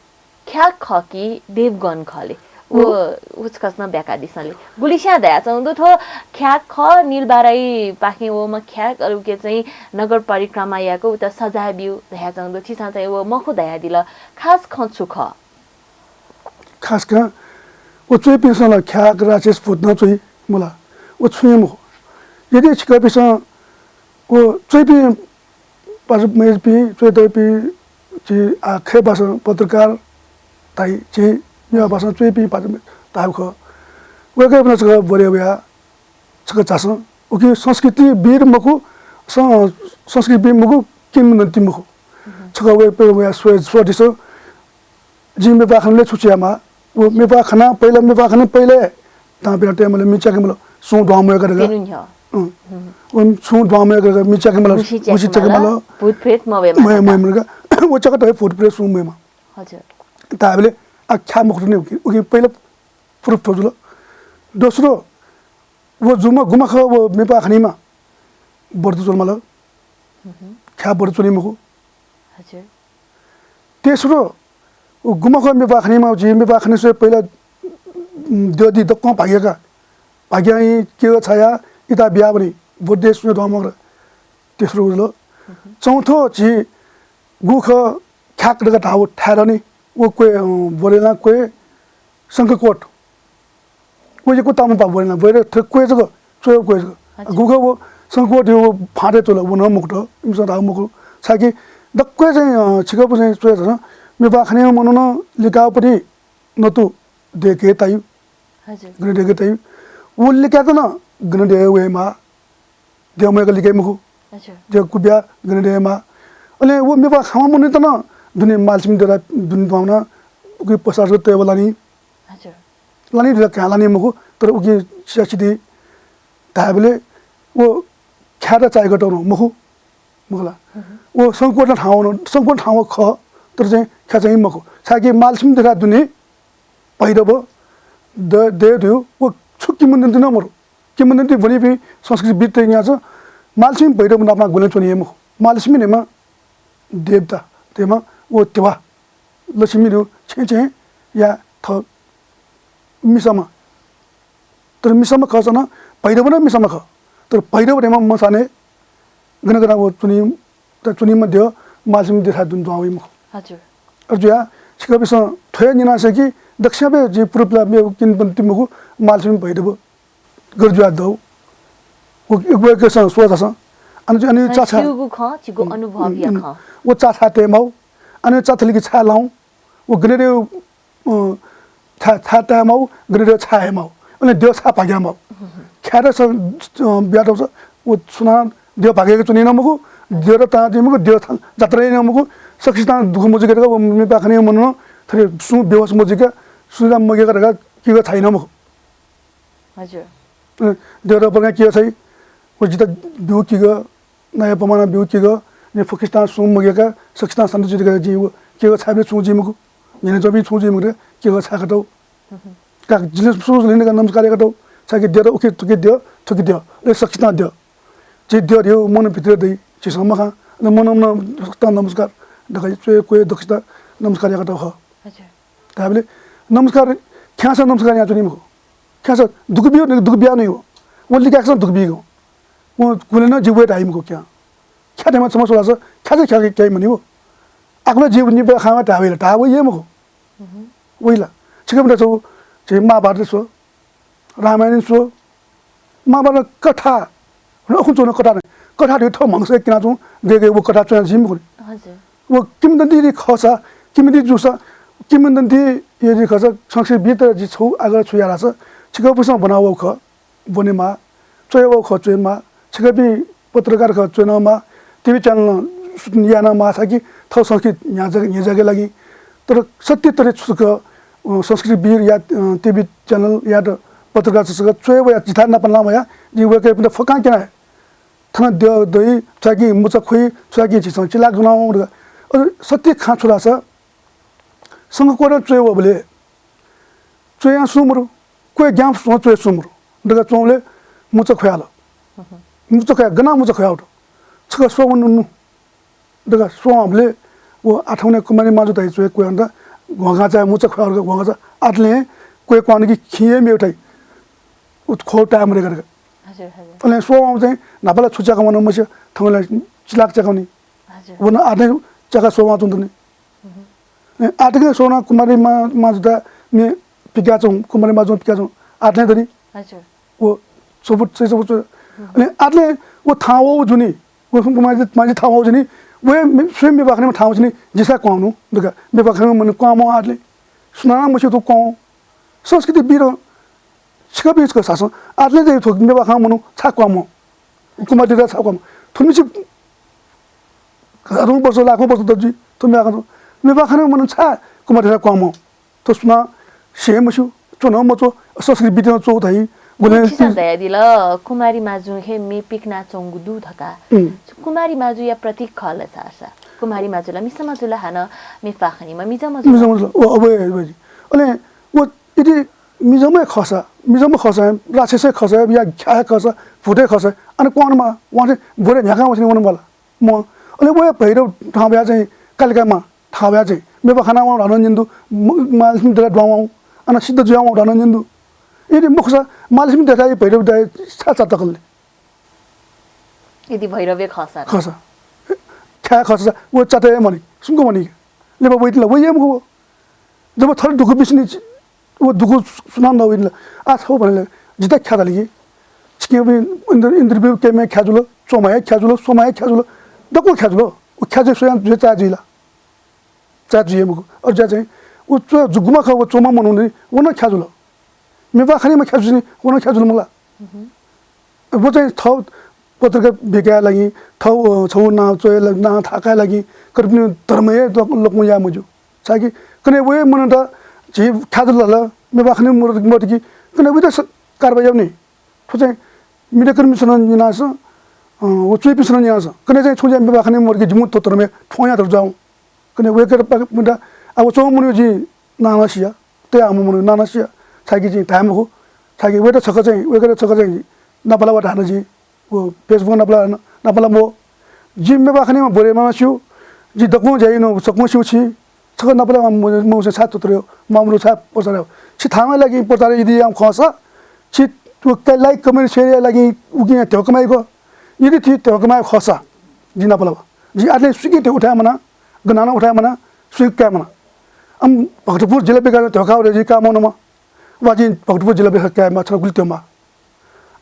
ख्याक खः कि देवगन खः ले? व, व उच्छिकनं ब्याकादिसँ ले। गुलिस्यां धयाच्वंगु दु, थ्व ख्याक खः, निलबाराहीपाखें वःम्ह ख्याक, अले उके चाहिँ नगर परिक्रमा यायेगु उत सजाय ब्यू धयाच्वंगु दु। छिसं चाहिँ व मखु धयादिल। खास खँ छु खः? खास खँ, व च्वय्‌पिन्सं ला ख्याक, राक्षस, भूत नं च्वइ, मखु ला। व छुं हे मखु। यदि छिकपिन्सं व च्वय्‌पिं पासापिं, च्वय्‌तय्‌पिं, झी आ खय् भाषां पत्रकार धाइ, झी नेवाः भाषां च्वय्‌पिं पासापिं धायेगु खः। वय्‌कःपिन्त छकः बरय् वयाः छकः झासँ। उकी संस्कृतिविद् मखु, सं-, संस्कृतिविद् मखु, किंवदन्ती मखु। छकः वय्-, वय्-, वया स्वये, स्वदिसँ। जिं मेपाः खनले छु छु यायेमाः। व मेपाः खना, पहिला मेपाः खना, पहिला दां पिना तयेमाल, मि च्याकेमाल, सुं द्वां मय्‌का धकाः। पिनु न्ह्यः। अँ। व सुं द्वां मय्‌का धकाः मि च्याकेमाल, गुसि गुसि च्याकेमाल, च्याकेमाल। भूत प्रेत मवयेमाः मवये, धकाः। मवये धकाः। व च्याका तया भूत प्रेत सुं मवयेमाः। हजुर। धायेबलय् आ ख्याः मखुत नि उकी, उकी पहिला proof थ्व जुल। दोस्रो, व जुम्ह गुम्ह खः व मेपाः खनीम्ह व्रत च्वनेमाल। ख्याः व्रत च्वनी मखु। हजुर। तेस्रो, व गुम्ह खः मेपाः खनीम्ह, जि मेपाः खनी स्वये पहिला, उम्, द्यः दि दक्वं भाग्याका, भाग्यां केगः छाया इता बिया वनी, व्रत दे सुं द्वां मय्‌का। तेस्रो जुल। चौथो, झी गु खः ख्याक धकाः धाःगु थाय् दनि, व क्वय्, अँ, ब्वरेलां क्वय् शंखकोट। व यक्व ताःम्ह पाः ब्वरेलां, ब्वरे थ्व क्वय् जक, च्वय् क्वय् जक। अच्छा। गु खः व शंखकोट व फाँटय् च्वल, व नं मखुत, इमिसं धाःगु मखु। छाय्‌कि दक्वय् चाहिँ, अँ, छिकः चाहिँ च्वय् धन, मेपाः खनीम्ह मनुखं लिकाःगुपति नतु दय्‌के ताइ। हजुर। गन दय्‌के ताइ। व लिकायेत नं गन दय् वयेमाः। द्यः मय्‌का लिकाइ मखु। अच्छा। द्यः कुबिया गन दयेमाः। अले व मेपाः खंम्ह मनूत नं दुने मालसिम देरा दुने द्वां वना, उकी पसार तयेव लानि। हजुर। लानि धकाः कां लानि मखु, तर उकी स्यासिदी धायेबलय् व ख्याःत चाय्‌कातःगु नं मखु, मखु ला। व शंखकोट थाहां वन, शंखकोट थाहां व खः, तर चाहिँ ख्याः चाहिँ मखु। छाय्‌कि मालसिम देरा दुने भैरव द-, दय् धइगु व छु किंवदन्ती नं मरु। किंवदन्ती ब्वनीपिं संस्कृतिविद्त न्याः छु, मालसिम भैरव नापं गुलें च्वनी हे मखु। मालसिम न्हय्‌म्ह देवता, न्हय्‌म्ह व ध्यबा लक्ष्मी धइगु छेँय् छेँय् या थः मिसाम्ह। तर मिसाम्ह खःसा नं भैरव नं मिसाम्ह खः। तर भैरव न्हय्‌म्ह मसानय् गन गन व च्वनी, त च्वनीम्ह द्यः मालसिम देथाय् दुने द्वां वइ मखु। हजुर। अथे जुयाः छिकपिन्सं थ्व हे न्यना सय्‌कि, दक्वसिबय् जिं proof ला मेगु किंवदन्ती मखु, मालसिम भैरव गथे जुयाः दु। व, व, वय्‌कःपिन्सं स्वः झासँ। अन, अन चा छाय्, छिगु खँ, छिगु अनुभवया खँ। व चा छाय् तये माउ, अन चा थलिकि छाय् लाउ, व गन दय्, अ, छाय्, छाय् ताये माउ, गन दय् छाय् हये माउ, अले द्यः छाय् भाग्या माउ। ख्याःत स-, अ, बियातःसा व सुनां द्यः भाग्याके च्वनी नं मखु, द्यःत तां दी मखु, द्यः थां जात्रा याइ नं मखु, सकसितां दुःख मजुइके धकाः व मेपाः खनीम्ह मनुखं थथे सुं बेहोस मजुइके, सुनां मग्याका धकाः किगः छाइ नं मखु। हजुर। अ, द्यःत पलंया किगः छाइ, व जितः ब्यू किगः, नाया पमानं ब्यू किगः, जिं फुक्कसितां सुं मग्याका, सकसितां शान्ति जुइ धकाः जिं व किगः छाय्‌बलय् छुं जुइ मखु। न्ह्यःने च्वंपिं छुं जुइ मखु धकाः किगः छाय् कातःगु। का जिं सुं जुल धकाः नमस्कार याये कातःगु। छाय्‌कि द्यःत उखे थुखे द्यः, थुखे द्यः, अले सकसितां द्यः। झी द्यः धइगु मनभित्र दइ, झीसं मखा। अले मनं मनं सकसितां नमस्कार धकाः च्वय् क्वय् दक्वसितां नमस्कार याये कातःगु खः। हजुर। धायेबलय् नमस्कार, ख्याःसं नमस्कार यानाच्वनी मखु। ख्याःसं दुःख बियो, दुःख बिया नं हो। व लिकाय्‌कःसं दुःख बीगु। व गुलें नं जि वये धाइ मखु ख्याः। ख्याः तयेमाः छम्ह स्वलास, ख्याः चाहिँ ख्याः, ख्याः मनी व। आखलं जि निपा खामा धाः वइ ला, धाः वइ हे मखु। वइ ला। छिकपिन्त छगू, झी महाभारत स्व, रामायण स्व, महाभारत कथा, अखुं च्वंगु कथा नं, कथा धइगु थः म्हगसय् क्यनाच्वंगु गय् गय् व कथा च्वना जुइ मखु नि। हजुर। व किंवदन्ती यदि खःसा, किंवदन्ती जूसा, किंवदन्ती यदि खःसा, संस्कृतिविद्त जि छगू आग्रह छु याये धाःसा, छिकपिन्सं ब्वना वःगु खः, ब्वनेमाः, च्वया वःगु खः, च्वयेमाः, छिकपिं पत्रकार खः, च्वयेमाः, TV channel यायेमाः, छाय्‌कि थः संस्कृति न्ह्याज्याके, न्ह्याज्याकेया लागि। तर सत्य तथ्य छु खः, अ, संस्कृतिविद् या, अ, TV channel यात पत्रकार छु खः, च्वया वया, जिथाय् नापं लां वया, जिं वय्‌कःपिन्त फकां क्यना। थन द्यः दइ, छाय्‌कि मुचा ख्वइ, छाय्‌कि झीसं चिलाक ज्वना वं धकाः। अले सत्य खँ छु धाःसा, शंखकोटं च्वय् वःबलय् च्वयां सुं मरु, क्वय् ग्यानाः सुं च्वय् सुं मरु धकाः च्वंबलय् मुचा ख्वयाहल। मुचा ख्वया, गनं मुचा ख्वयाहःगु? छकः स्वः वनेनु धकाः स्वः वंबलय् व आः थौंकन्हय् कुमारी मांजुयात च्वय् क्वय् वनेत घ्वंघाँचाय् मुचा ख्वयाहःगु, घ्वंघाँचा आतलें क्वय् क्वहां कि खिं हे मय् थाइ। उ ख्वः ताये मदय्‌का धकाः। हजुर, हजुर। अले स्वः वंबलय् चाहिँ न्हापा ला छु च्याका वन मस्यू, थौंकन्हय् ला चिलाक च्याका वनी। हजुर। व नं आतलें च्याकाः स्वः वनाच्वंगु दु नि। अँ, आतलें स्वः वनाः कुमारी मां, मांजुयात मे पिकाच्वं, कुमारी मांजुं पिकाच्वं, आतलें दनि। हजुर। व सपुत, सही सपुत। अले आतलें व थाहां वःगु जुनि, व कुमारी, मांजु थाहां वःगु जुनि, व हे मे-, स्वयं मेपाः खनीम्ह थाहां वःगु जुनि, जिं छाय् क्वहां वनु धकाः, मेपाः खनीम्ह मनू क्वहां वं आतलें। सुनानं मस्यू थ्व क्वहां वं। संस्कृतिविद् छिकपिं छकः सासं आतले दे थ्व मेवाखां मनू छाय् क्वहां मं। कुमारी देथा छाय् क्वहां मं। थुमिसि हजारौं वर्ष, लाखौं वर्ष दजि थ्व मेवाखां, मेवाखां मनू छाय् कुमारी देथा क्वहां मं। थ्व सुनां स्यं मस्यू, च्वनं मच्वः, संस्कृति बितेनं च्वः धाइ। गुलें किसिम दयादिल, कुमारी माजुं हे मे पिकनाच्वंगु दु धकाः। उम्। कुमारी माजुया प्रतीक खः ला सासा? कुमारी माजु ला मिसा माजु ला हानं मेपाखनीम्ह मिजंम्ह जु ला? मिजंम्ह जु ला। व, व, व, व। अले व यदि मिजंम्ह खःसा, मिजंम्ह खःसा, राक्षस खःसा, या ख्याः खःसा, भूत खःसा, अन क्वहां नं माः, वं चाहिँ भूत न्ह्याकां वसिने वन मला। मं, अले व भैरव थाहां वया चाहिँ कालिका मां थाहां वया चाहिँ मेपाखाना वं धानं न्यन दु, म-, महालक्ष्मी देथा दुहां वं, अन सिद्ध जुया वं धानं न्यन दु। यदि मखुसा महालक्ष्मी देथा भैरव दाइ छाय् चात तकल ले? यदि भैरव खःसा। खःसा। ख्याः खःसा, व चात हे मनी, सुम्क मनी। लेपा वइतिल, वइ हे मखु व। जब थर दुःख बिसिनि व दुःख सुनां नवइतिल। आ छौ भनेले, जिता ख्याः धाल कि, छिके इन्द्र, इन्द्रदेव केमे ख्याः जुल, चोमा हे ख्याः जुल, सोमा हे ख्याः जुल, दक्व ख्याः जुल। व ख्याः जुइ स्वयां जुइ चाय् जुइ ला? चाय् जुइ हे मखु। अझ चाहिँ व च्व-, जु गुम्ह खः, व चोमा मनू नि, व नं ख्याः जुल। मेपाखनीम्ह ख्याः जुइ नि, व नं ख्याः जुल मला। व चाहिँ थौ पत्रिका बिकाय् लागि, थौ, अ, छौ नां च्वय् ला-, नां थाकाय् लागि, कर्पिनि धर्म हे लोक-, लोकं याये मज्यू। छाय्कि कन्हय् वये मनूत झी ख्याः जुल धाल, मेपाखनी मत-, मत कि, कन्हय् वइत स-, कारबार याउ नि। थ्व चाहिँ मिडियाकर्मीसं नं न्यनास, अ, व च्वइपिन्सं नं न्यनास। कन्हय् चाहिँ छुं चाहिँ मेपाखनी मत कि जिमु थ्व धर्मय् थ्वँ यात जुयावं। कन्हय् वय्कःयात पाक मुदा, आ व च्वंम्ह मनू जिं नां नं सिया, तयाम्ह मनू नां नं सिया, छाय्कि जिं धाये मखु, छाय्कि वय्कःयात छकः चाहिँ, वय्कःयात छकः चाहिँ नापलावा धान जिं, व Facebook नापलावा, नापलावा मो। जि मेपाखनीम्ह बोरेमा नं स्यू, जि दक्वं ज्या याइम्ह सकवं स्यू छि, छकः नापलावा मो-, मो छाय् तुतुरे, मामरु छाय् प्रचार याउ। छि थाय् लागि प्रचार यदि याउ खःसा, छि व like comment share लागि उकिं ध्यबा कमाइगु। यदि छि ध्यबा कमाइ खःसा, जि नापलावा। जि आतले सुइके ध्यबा उठाये मना, गनानं उठाये मना, सुइके काये मना। अम भक्तपुर जिल्ला बेकार ध्यबा काउ रे जि का मनोमा। वा जिं भक्तपुर जिल्ला बेकार काये मा, छन गुलि ध्यबा मा।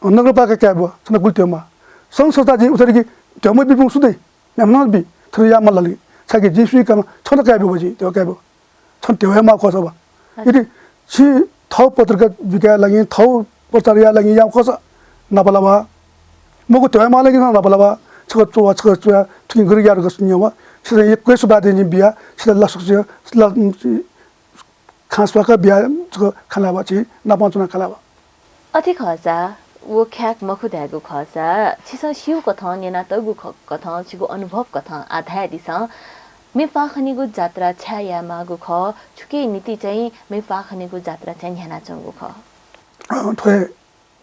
अ, नगरपालिका काये बु, छन गुलि ध्यबा मा। संघ संस्था जिं उठे कि ध्यबा बिपुं सुदे। न्याम्हना बि, थन या मल्ला लि। छाय्कि जिं सुइके काये मा, छन काये बु जिं, ध्यबा काये बु। छन ध्यबा हे मा खःसा बा। अच्छा। यदि छि थौ पत्रिका बिकाय् लागि, थौ प्रचार याय् लागि याउ खःसा, नापलावा। मखु ध्यबा मा लागि नं नापलावा। छकः च्ववा, छकः च्वया, थुकिं गरि यार गस न्यवा। छित यक्व सुभाय् जिं बिया, छित लासुक ला-, खां स्वाका बिया, छकः खँ ल्हावा छि, नापं च्वना खँ ल्हावा। अथे खःसा, व ख्याक मखु धायेगु खःसा, छिसं स्यूकथं न्यनातःगु ख-, कथं, छिगु अनुभव कथं आः धयादिसँ, मेपाखनीगु जात्रा छाय् यायेमाःगु खः, छुकिया निंतिं चाहिँ मेपाखनीगु जात्रा चाहिँ न्ह्यानाच्वंगु खः? अँ, थ्व हे,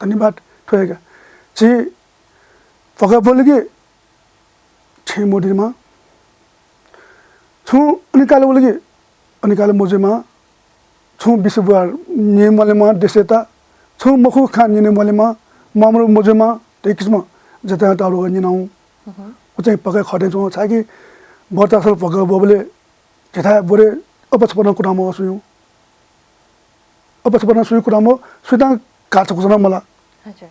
धन्यवाद, थ्व हे का। झी भगा ब्वल कि छेँ मदयेमा। छुं अनिकाल वल कि अनिकाल मजुइमा, छुं विश्वबुवा न्यने म्वालेमा देशय्‌त, छुं मखु खँ न्यने म्वालेमा, मामरु मजुइमा, धइगु किसिमं जतां ताःहाकः न्यनाउ। हम्म। व चाहिँ पक्का खः थें च्वं, छाय्‌कि बर्तासल पक्का ब्वबलय् झीथाय् ब्वरे अपसपनं कुतुं मवः सुयां। अपसपनं सुयां कुतुं मवः, सुयातं काचा कुचा नं मला। हजुर।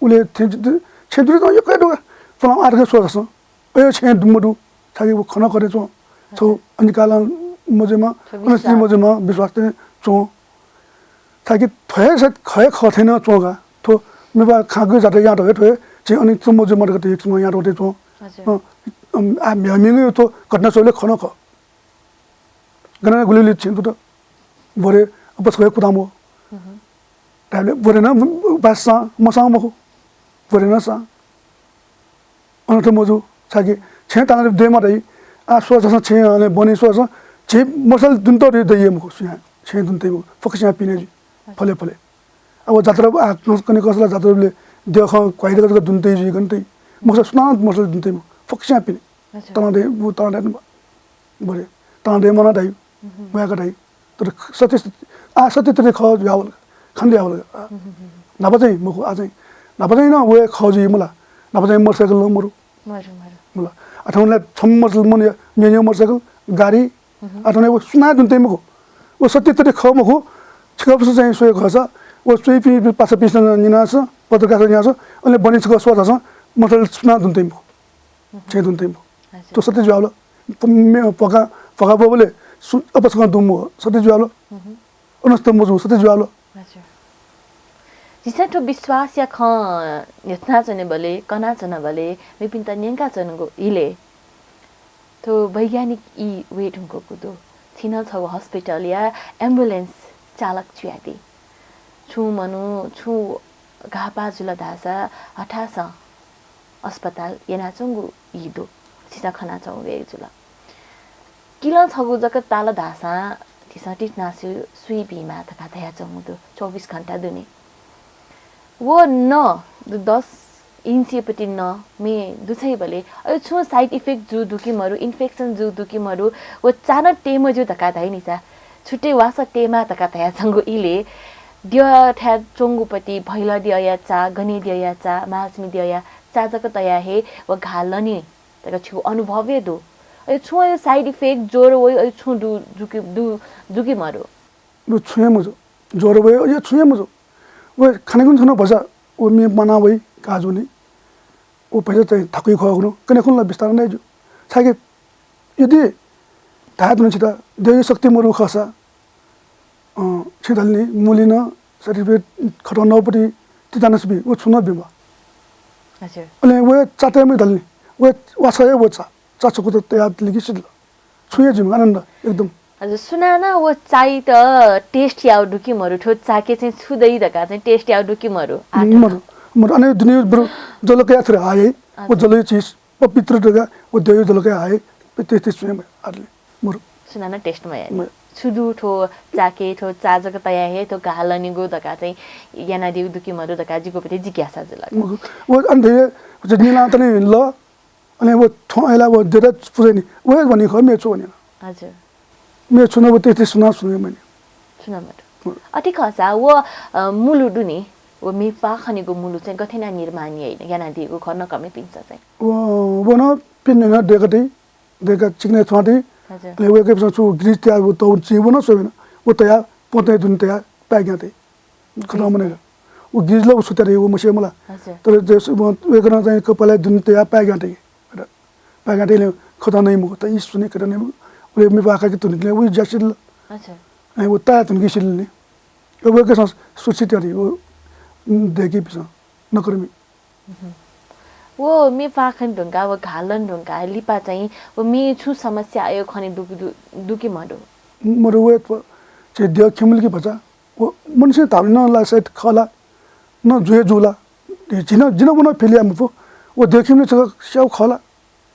उले छेँ दु-, छेँ दुने च्वं यक्व हे दु का। च्वनाः आः तक स्वः झासँ। अय् छेँ दु मदु। छाय्‌कि व खँ नं खः थें च्वं। छौ हजुर। अनिकालं मजुइमा, छौ अनस्थिति विश्वास। मजुइमा, विश्वास थें च्वं। छाय्‌कि थ्व हे सत खः हे खः थें नं च्वं का। थ्व मेपा खांगु जात्रा यानातःगु हे थ्व हे छेँ अनस्थिति मजुइमा धकाः धइगु किसिमं यानातःगु थें च्वं। हजुर। अँ, अम, आ, म्हिगः म्हिगः थ्व घटना स्वःबलय् खः नं खः। गन गुलि गुलि छेँ दुत। ब्वरे अपसपनं कुतुं मवः। हम्म। धायेबलय् ब्वरे नं बासं मसां मखु। ब्वरे नं सां। अनर्थ मजू। छाय्‌कि छेँ ताना दयेमा धाइ। आः स्वः झासँ छेँ, अले बने स्वः झासँ। छेँ मसाल दुने तः दइ हे मखु सुयां। छेँ दुने तइ मखु। फक्कसियां पिने जुइ। फले फले। अब जात्रा, आ, कन्हय् कसाःया जात्राबलय् द्यःखं घ्वाइ दय्‌क जक दुने तइ जुइ, गन तइ। मखुसा सुनानं मसाल दुने तइ मखु। फक्कसियां पिने। हजुर। ताना दये, व ताना दये नं ब्वरे। ताना दयेमा नं धाइ। हम्म। म्वायेका धाइ। तर सत्य, आ, सत्य तथ्य खः जुयावल, खनेदयावल। आ, हम्म, हम्म, हम्म। न्हापा चाहिँ मखु, आः चाहिँ। न्हापा चाहिँ नं व हे खः जुइ मला। न्हापा चाहिँ मोटरसाइकल नं मरु। मरु, मरु। मला। आः थौंकन्हय् छम्ह मोटरसाइकल मरु, मेमेगु मोटरसाइकल, गाडी, हम्म। आः थौंकन्हय् व सुनां दुने तइ मखु। व सत्य तथ्य खः मखु, छिकपिन्सं चाहिँ स्वये खःसा, व च्वइपिं पासापिन्सं न्यनास, पत्रकारसं न्यनास, अले बने छकः स्वः झासँ, मोटरसाइकल सुनां दुने तइ मखु। छेँ दुने तइ मखु। हजुर। थ्व सत्य जुयावल। प-, मे-, पक्का, पक्का ब्वबलय् सु-, अपसपनं दुम्ह सत्य जुयावल। हम्म। अनर्थ मजू सत्य जुयावल। हजुर। झीसं थ्व विश्वासया खँ न्ह्यथनाच्वनेबलय्, कनाच्वनाबलय्, मेपिन्त न्यंकाच्वनेगु इलय् थ्व वैज्ञानिक ई वये धुंकूगु दु। छिं नं छगू हस्पिटलया एम्बुलेन्स चालक जुयादी। छुं मनू, छुं घाःपाः जुल धाःसा हथासं अस्पताल यनाच्वंगु ई दु। छिसं खनाच्वंगु हे जुल। किलं छगू जक ताल धाःसां झीसं टिटनासु सुई बीमाः धकाः धयाच्वंगु दु, चौबिस घण्टा दुने। व नं दु, दस इन्चीपट्टि नं मे दुछैबलय् अय् छुं साइड इफेक्ट जू दु कि मरु, इन्फेक्सन जू दु कि मरु, व चा नं तये मज्यू धकाः धाइ नि चा। छुट्टै वासः तयेमाः धकाः धयाच्वंगु इलय् द्यःथाय् च्वंगुपट्टि भैलद्यःया चा, गनेद्यःया चा, महालक्ष्मीद्यःया चा जक तयाः हे व घाः लनी धकाः छिगु अनुभव हे दु। अय् छुं अय् साइड इफेक्ट, ज्वर वइ, अय् छुं दु, दु कि, दु, दु कि मरु? व छुं हे मजू। ज्वर वइ, अय् छुं हे मजू। व खनेकुन छुं नं भचा व मे म्वाना वइ, घाः जूनि। व भचा चाहिँ थाकुइ खः हुनु, कन्हय् खुन्हु ला बिस्तारं नये ज्यू। छाय्‌कि यदि धाये धुन छित, द्यःया शक्ति मरु खःसा, अँ, छिं धाल नि, मुलि नं साइड इफेक्ट खतं नःपट्टि टिटानस बी, व छुं नं बी मखु। हजुर। अले व चा तये मज्यू धाल नि, व वासः हे व चा, चा छकूचा तयाः लिकि सिधल। छुं हे जुइमा आनन्द एकदम। हजुर, सुनानं व चाइत टेस्ट याउ दु कि मरु, थ्व चाके चाहिँ छु दइ धकाः चाहिँ टेस्ट याउ दु कि मरु? आठ मरु, मरु। अने दुने बरु जलकया थ्व हाय, व हजुर। जलयु चिज पवित्र धकाः व द्यःयु जलकया हाय, टेस्ट, टेस्ट छुं हे मयाः आदले। मरु। सुनानं टेस्ट मयाः। मरु। छु दु थ्व चाके, थ्व चा जक तयाः हे थ्व घाः लनेगु धकाः चाहिँ यानादीगु दु कि मरु धकाः जिगु पति जिज्ञासा जुल। मरु। व अन धया, व निलां तने ल, अले व थ्वँ अय्‌ला व देदा पुजय् नि, व हे वनी खः, मे छु वनी। हजुर। मे छु नं व तेत्तिस सुना सुने मनी। सुना मरु। मरु। अथे खःसा व, अ, मुलु दु नि, व मे पाखनेगु मुलु चाहिँ गथे याना निर्माण याइ, यानादीगु खः नकःमिपिन्सं चाहिँ? व, व नं पिने नं देकति, देका चिकने थ्वाति। हजुर। अले वय्‌कःपिसं छु ग्रिज तया व तौ चिं व नं स्वयेन। व तया पोते दुने तया पाय्‌ग्याते। खतं मने का। व ग्रिज ला व सुत्यारे व मसे मला। हजुर। तर जे व, वय्‌कलं चाहिँ कपालय् दुने तया पाय्‌ग्याते। पाय्‌ग्याते ले खतं नै मखु, त ई सुने खतं नै मखु। उले मे पाखा कि तुनिकले व ज्यासिल। हजुर। अले व ताया तुनिकि सिल नि। व वय्‌कःसं सुचित यारी व, उम्, देकीपिसं नकर्मी। व मे पाखन धुंका, व घाः लन धुंका लिपा चाहिँ व मे छुं समस्या अयो खने दु कि दु, दु कि मदु? मदु व, व, चाहिँ द्यः खिमल कि भचा। व मनुष्य धाउनि नं ला सायद खः ला, न जुए जू ला। झिन, जिन व नं फिल याये मफु। व द्यः खिमल छकः स्याउ खः ला,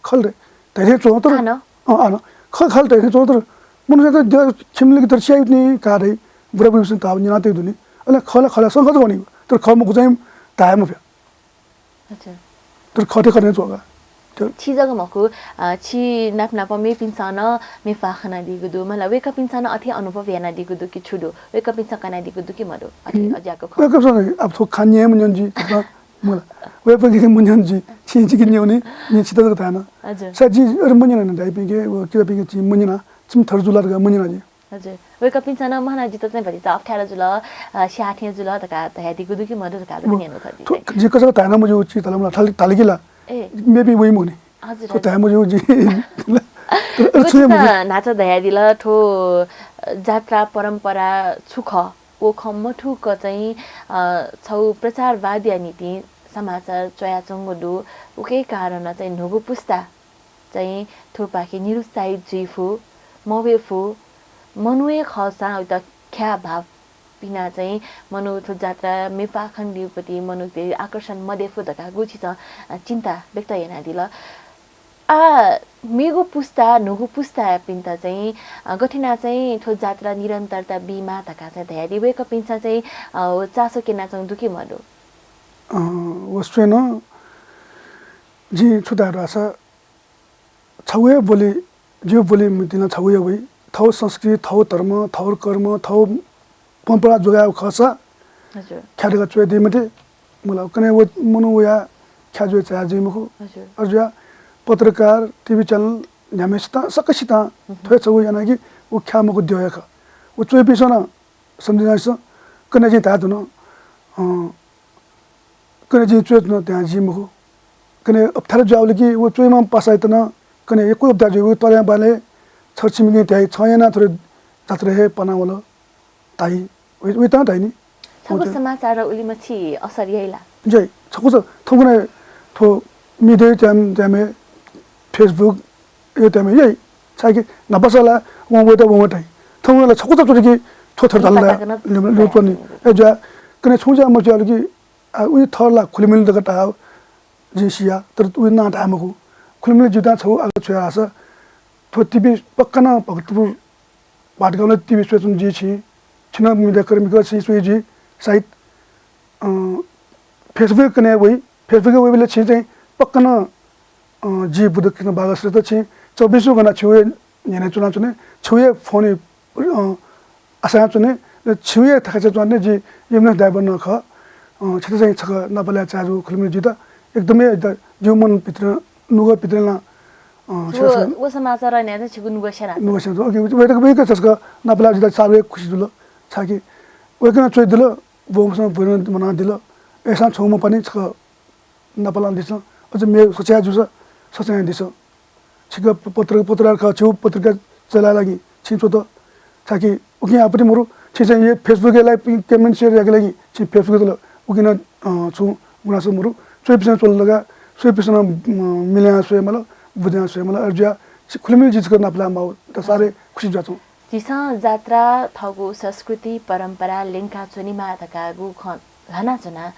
खल रे, धैर्य च्वं तर। आन? अँ, आन। खः, खल धैर्य च्वं तर। मनुष्य त द्यः खिमल कि तर स्याइ नि का रे, बुढाबुढीपिसं धाउ न्यनातइ दुनि। अले खः ला, खः ला, संघ त वनी। तर खः मखु चाहिँ धाये मफया। अच्छा। तर खते खने च्वगा। तर छि जक मखु, अ, छि नाप नाप मेपिन्सं नं मे पाखनादीगु दु। मला वय्‌कःपिन्सं नं अथे अनुभव यानादीगु दु कि छु दु? वय्‌कःपिन्सं कनादीगु दु कि मदु? अथे अज्याःगु खँ। वय्‌कःपिन्सं अब थ्व खा न्यं मन्यं जुइ, थ्व मला। वय्‌कःपिन्सं न्यं जुइ, छिं जिके न्यंनि, जिं छित जक धायेन। हजुर। सा जिं अरे मन्यना नि दाइपिंके, व किजापिंके जिं मन्यना, छिमि थर जुला धकाः मन्यना जिं। हजुर। वय्‌कःपिन्सं नं म्हना जित चाहिँ भतिचा अप्ठ्यारो जुल, अ, स्याः थें जुल धकाः धयादीगु दु कि मदु धकाः जक न्यंगु खः जिं। थ्व जिं कचाक धायेन मज्यू छि धाल मला, थालि, थालि कि ला? ए। मेपिं वइ मखुनि। हजुर, थ्व हजुर। धाये मज्यू जिं। तर अरे छु याये मज्यू। नाचा धयादिल, थ्व जात्रा परम्परा छु खः? व खँ मथुक चाहिँ, अ, छौ प्रचारवादया निंतिं समाचार च्वयाच्वंगु दु। उके कारण चाहिँ न्हूगु पुस्ता चाहिँ थ्वपाखे निरुत्साहित जुइफु, मवयेफु, मनू हे खःसां उइत ख्याः भाव पिना चाहिँ मनू थ्व जात्रा मे पाखन दिउपति मनूतय् आकर्षण मदयेफु धकाः गु छिसं, अ, चिन्ता व्यक्त यानादिल। आ, मेगु पुस्ता, न्हूगु पुस्तापिन्त चाहिँ, अ, गथे याना चाहिँ थ्व जात्रा निरन्तरता बीमाः धकाः चाहिँ धयादी वय्‌कःपिन्सं चाहिँ, अ, व चासो क्यनाच्वंगु दु कि मदु? अ, व स्वयेन जिं छु धाये धाःसा छगू हे ब्वलि, ज्यू ब्वलि मतिना छगू हे वइ। थौ संस्कृति, थौ धर्म, थौ कर्म, थौ परम्परा जोगायेगु खःसा हजुर। ख्याः धकाः च्वयादी मते। मला कन्हय् व मनू वया ख्याः जुइ चाया जुइ मखु। हजुर। अझ या पत्रकार, टिभी च्यानल न्ह्याम्हेसित सकसित थ्व हे छगू याना कि व ख्याः मखु द्यः हे खः। व च्वइपिसं नं सम्झिनासित कन्हय् जिं धाये धुन, अँ, कन्हय् जिं च्वये धुन धाये जि मखु। कन्हय् अप्ठ्यारो जुयावल कि व च्वइम्ह पासायात नं कन्हय् यक्व अप्ठ्यारो जुइ। व त्वालय् बालय् छर छिमिके धाइ, छं यानाः थ्व जात्रा हे पानावल धाइ। वइ, वइत नं धाइ नि। थुगु समाचार उलिमछि असर याइ ला? याइ। छकूचा थौंकन्हय् थ्व media time time-य्, Facebook-या time-य् याइ। छाय्‌कि न्हापासा ला वं वयेत वं वयेत। थौंकन्हय् ला छकूचा च्वंगु कि थ्व थर धाल ला, लिपा तक नं लिपा च्वनी। अय्‌जुयाः कन्हय् छुं ज्या मच्वः कि आ, उइ थर ला खुलिमिल जक धाः जिं सिया, तर उइ नां धाये मखु। खुलिमिल जुयाः छगू आगः छु याः धाःसा, थ्व TV पक्का नं भक्तपुर भादगाउँला TV स्वयाच्वना जि छिं, छिं नं media कर्मी खः, छिं स्वइ जि, सायद, अ, Facebook कन्हय् वइ, Facebook वइबलय् छिं चाहिँ पक्का नं, अ, जि बुद्ध कृष्ण बागल श्रेष्ठ छिं चौबिसौं घण्टा छिगु हे न्ह्यःने च्वनाच्वने, छिगु हे phone, अ, आशाय् च्वने, छिगु हे थाकु च्वनाच्वने, जि यमुना driver नं खः। अ, छित चाहिँ छकः नापलाये चाहे जूगु खुलिमिल जुयाः एकदमै जिगु मन भित्र, नुगः भित्र नं, अ, व, व समाचार न्यनाः चाहिँ छिगु नुगः स्यना। नुगः स्यना। OK, वय्‌कः, वय्‌कः छकः नापलाये जुयाः साह्रै खुसी जुल। छाय्‌कि वय्‌कलं च्वयादिल, वंकसं भ्वय् नं म्वानादिल। अय्‌सां छुं मपानि छकः नापलानादिसँ, अझ मेगु सच्याः जूसा सच्यायादिसँ। छिकः प-, पत्र-, पत्रकार खः, छिगु पत्रिका चलायेगु लागि छिं च्वत। छाय्‌कि उकिं आपत्ति मरु। छिं चाहिँ हे Facebook-य् live comment share यायेगु लागि छिं Facebook तल। उकिं नं, अ, छुं गुनासो मरु। च्वइपिसं च्वल धकाः, च्वइपिसं नं, अ, मिलय् स्वये माल, बुझे स्वये माल। अय्‌जुयाः छि खुलिमिल जि छकः नापलाये माःगु, त साह्रै खुसी जुयाच्वं। झीसं जात्रा, थःगु संस्कृति, परम्परा ल्यंका च्वनेमाः धकाःगु खँ ल्हानाच्वना।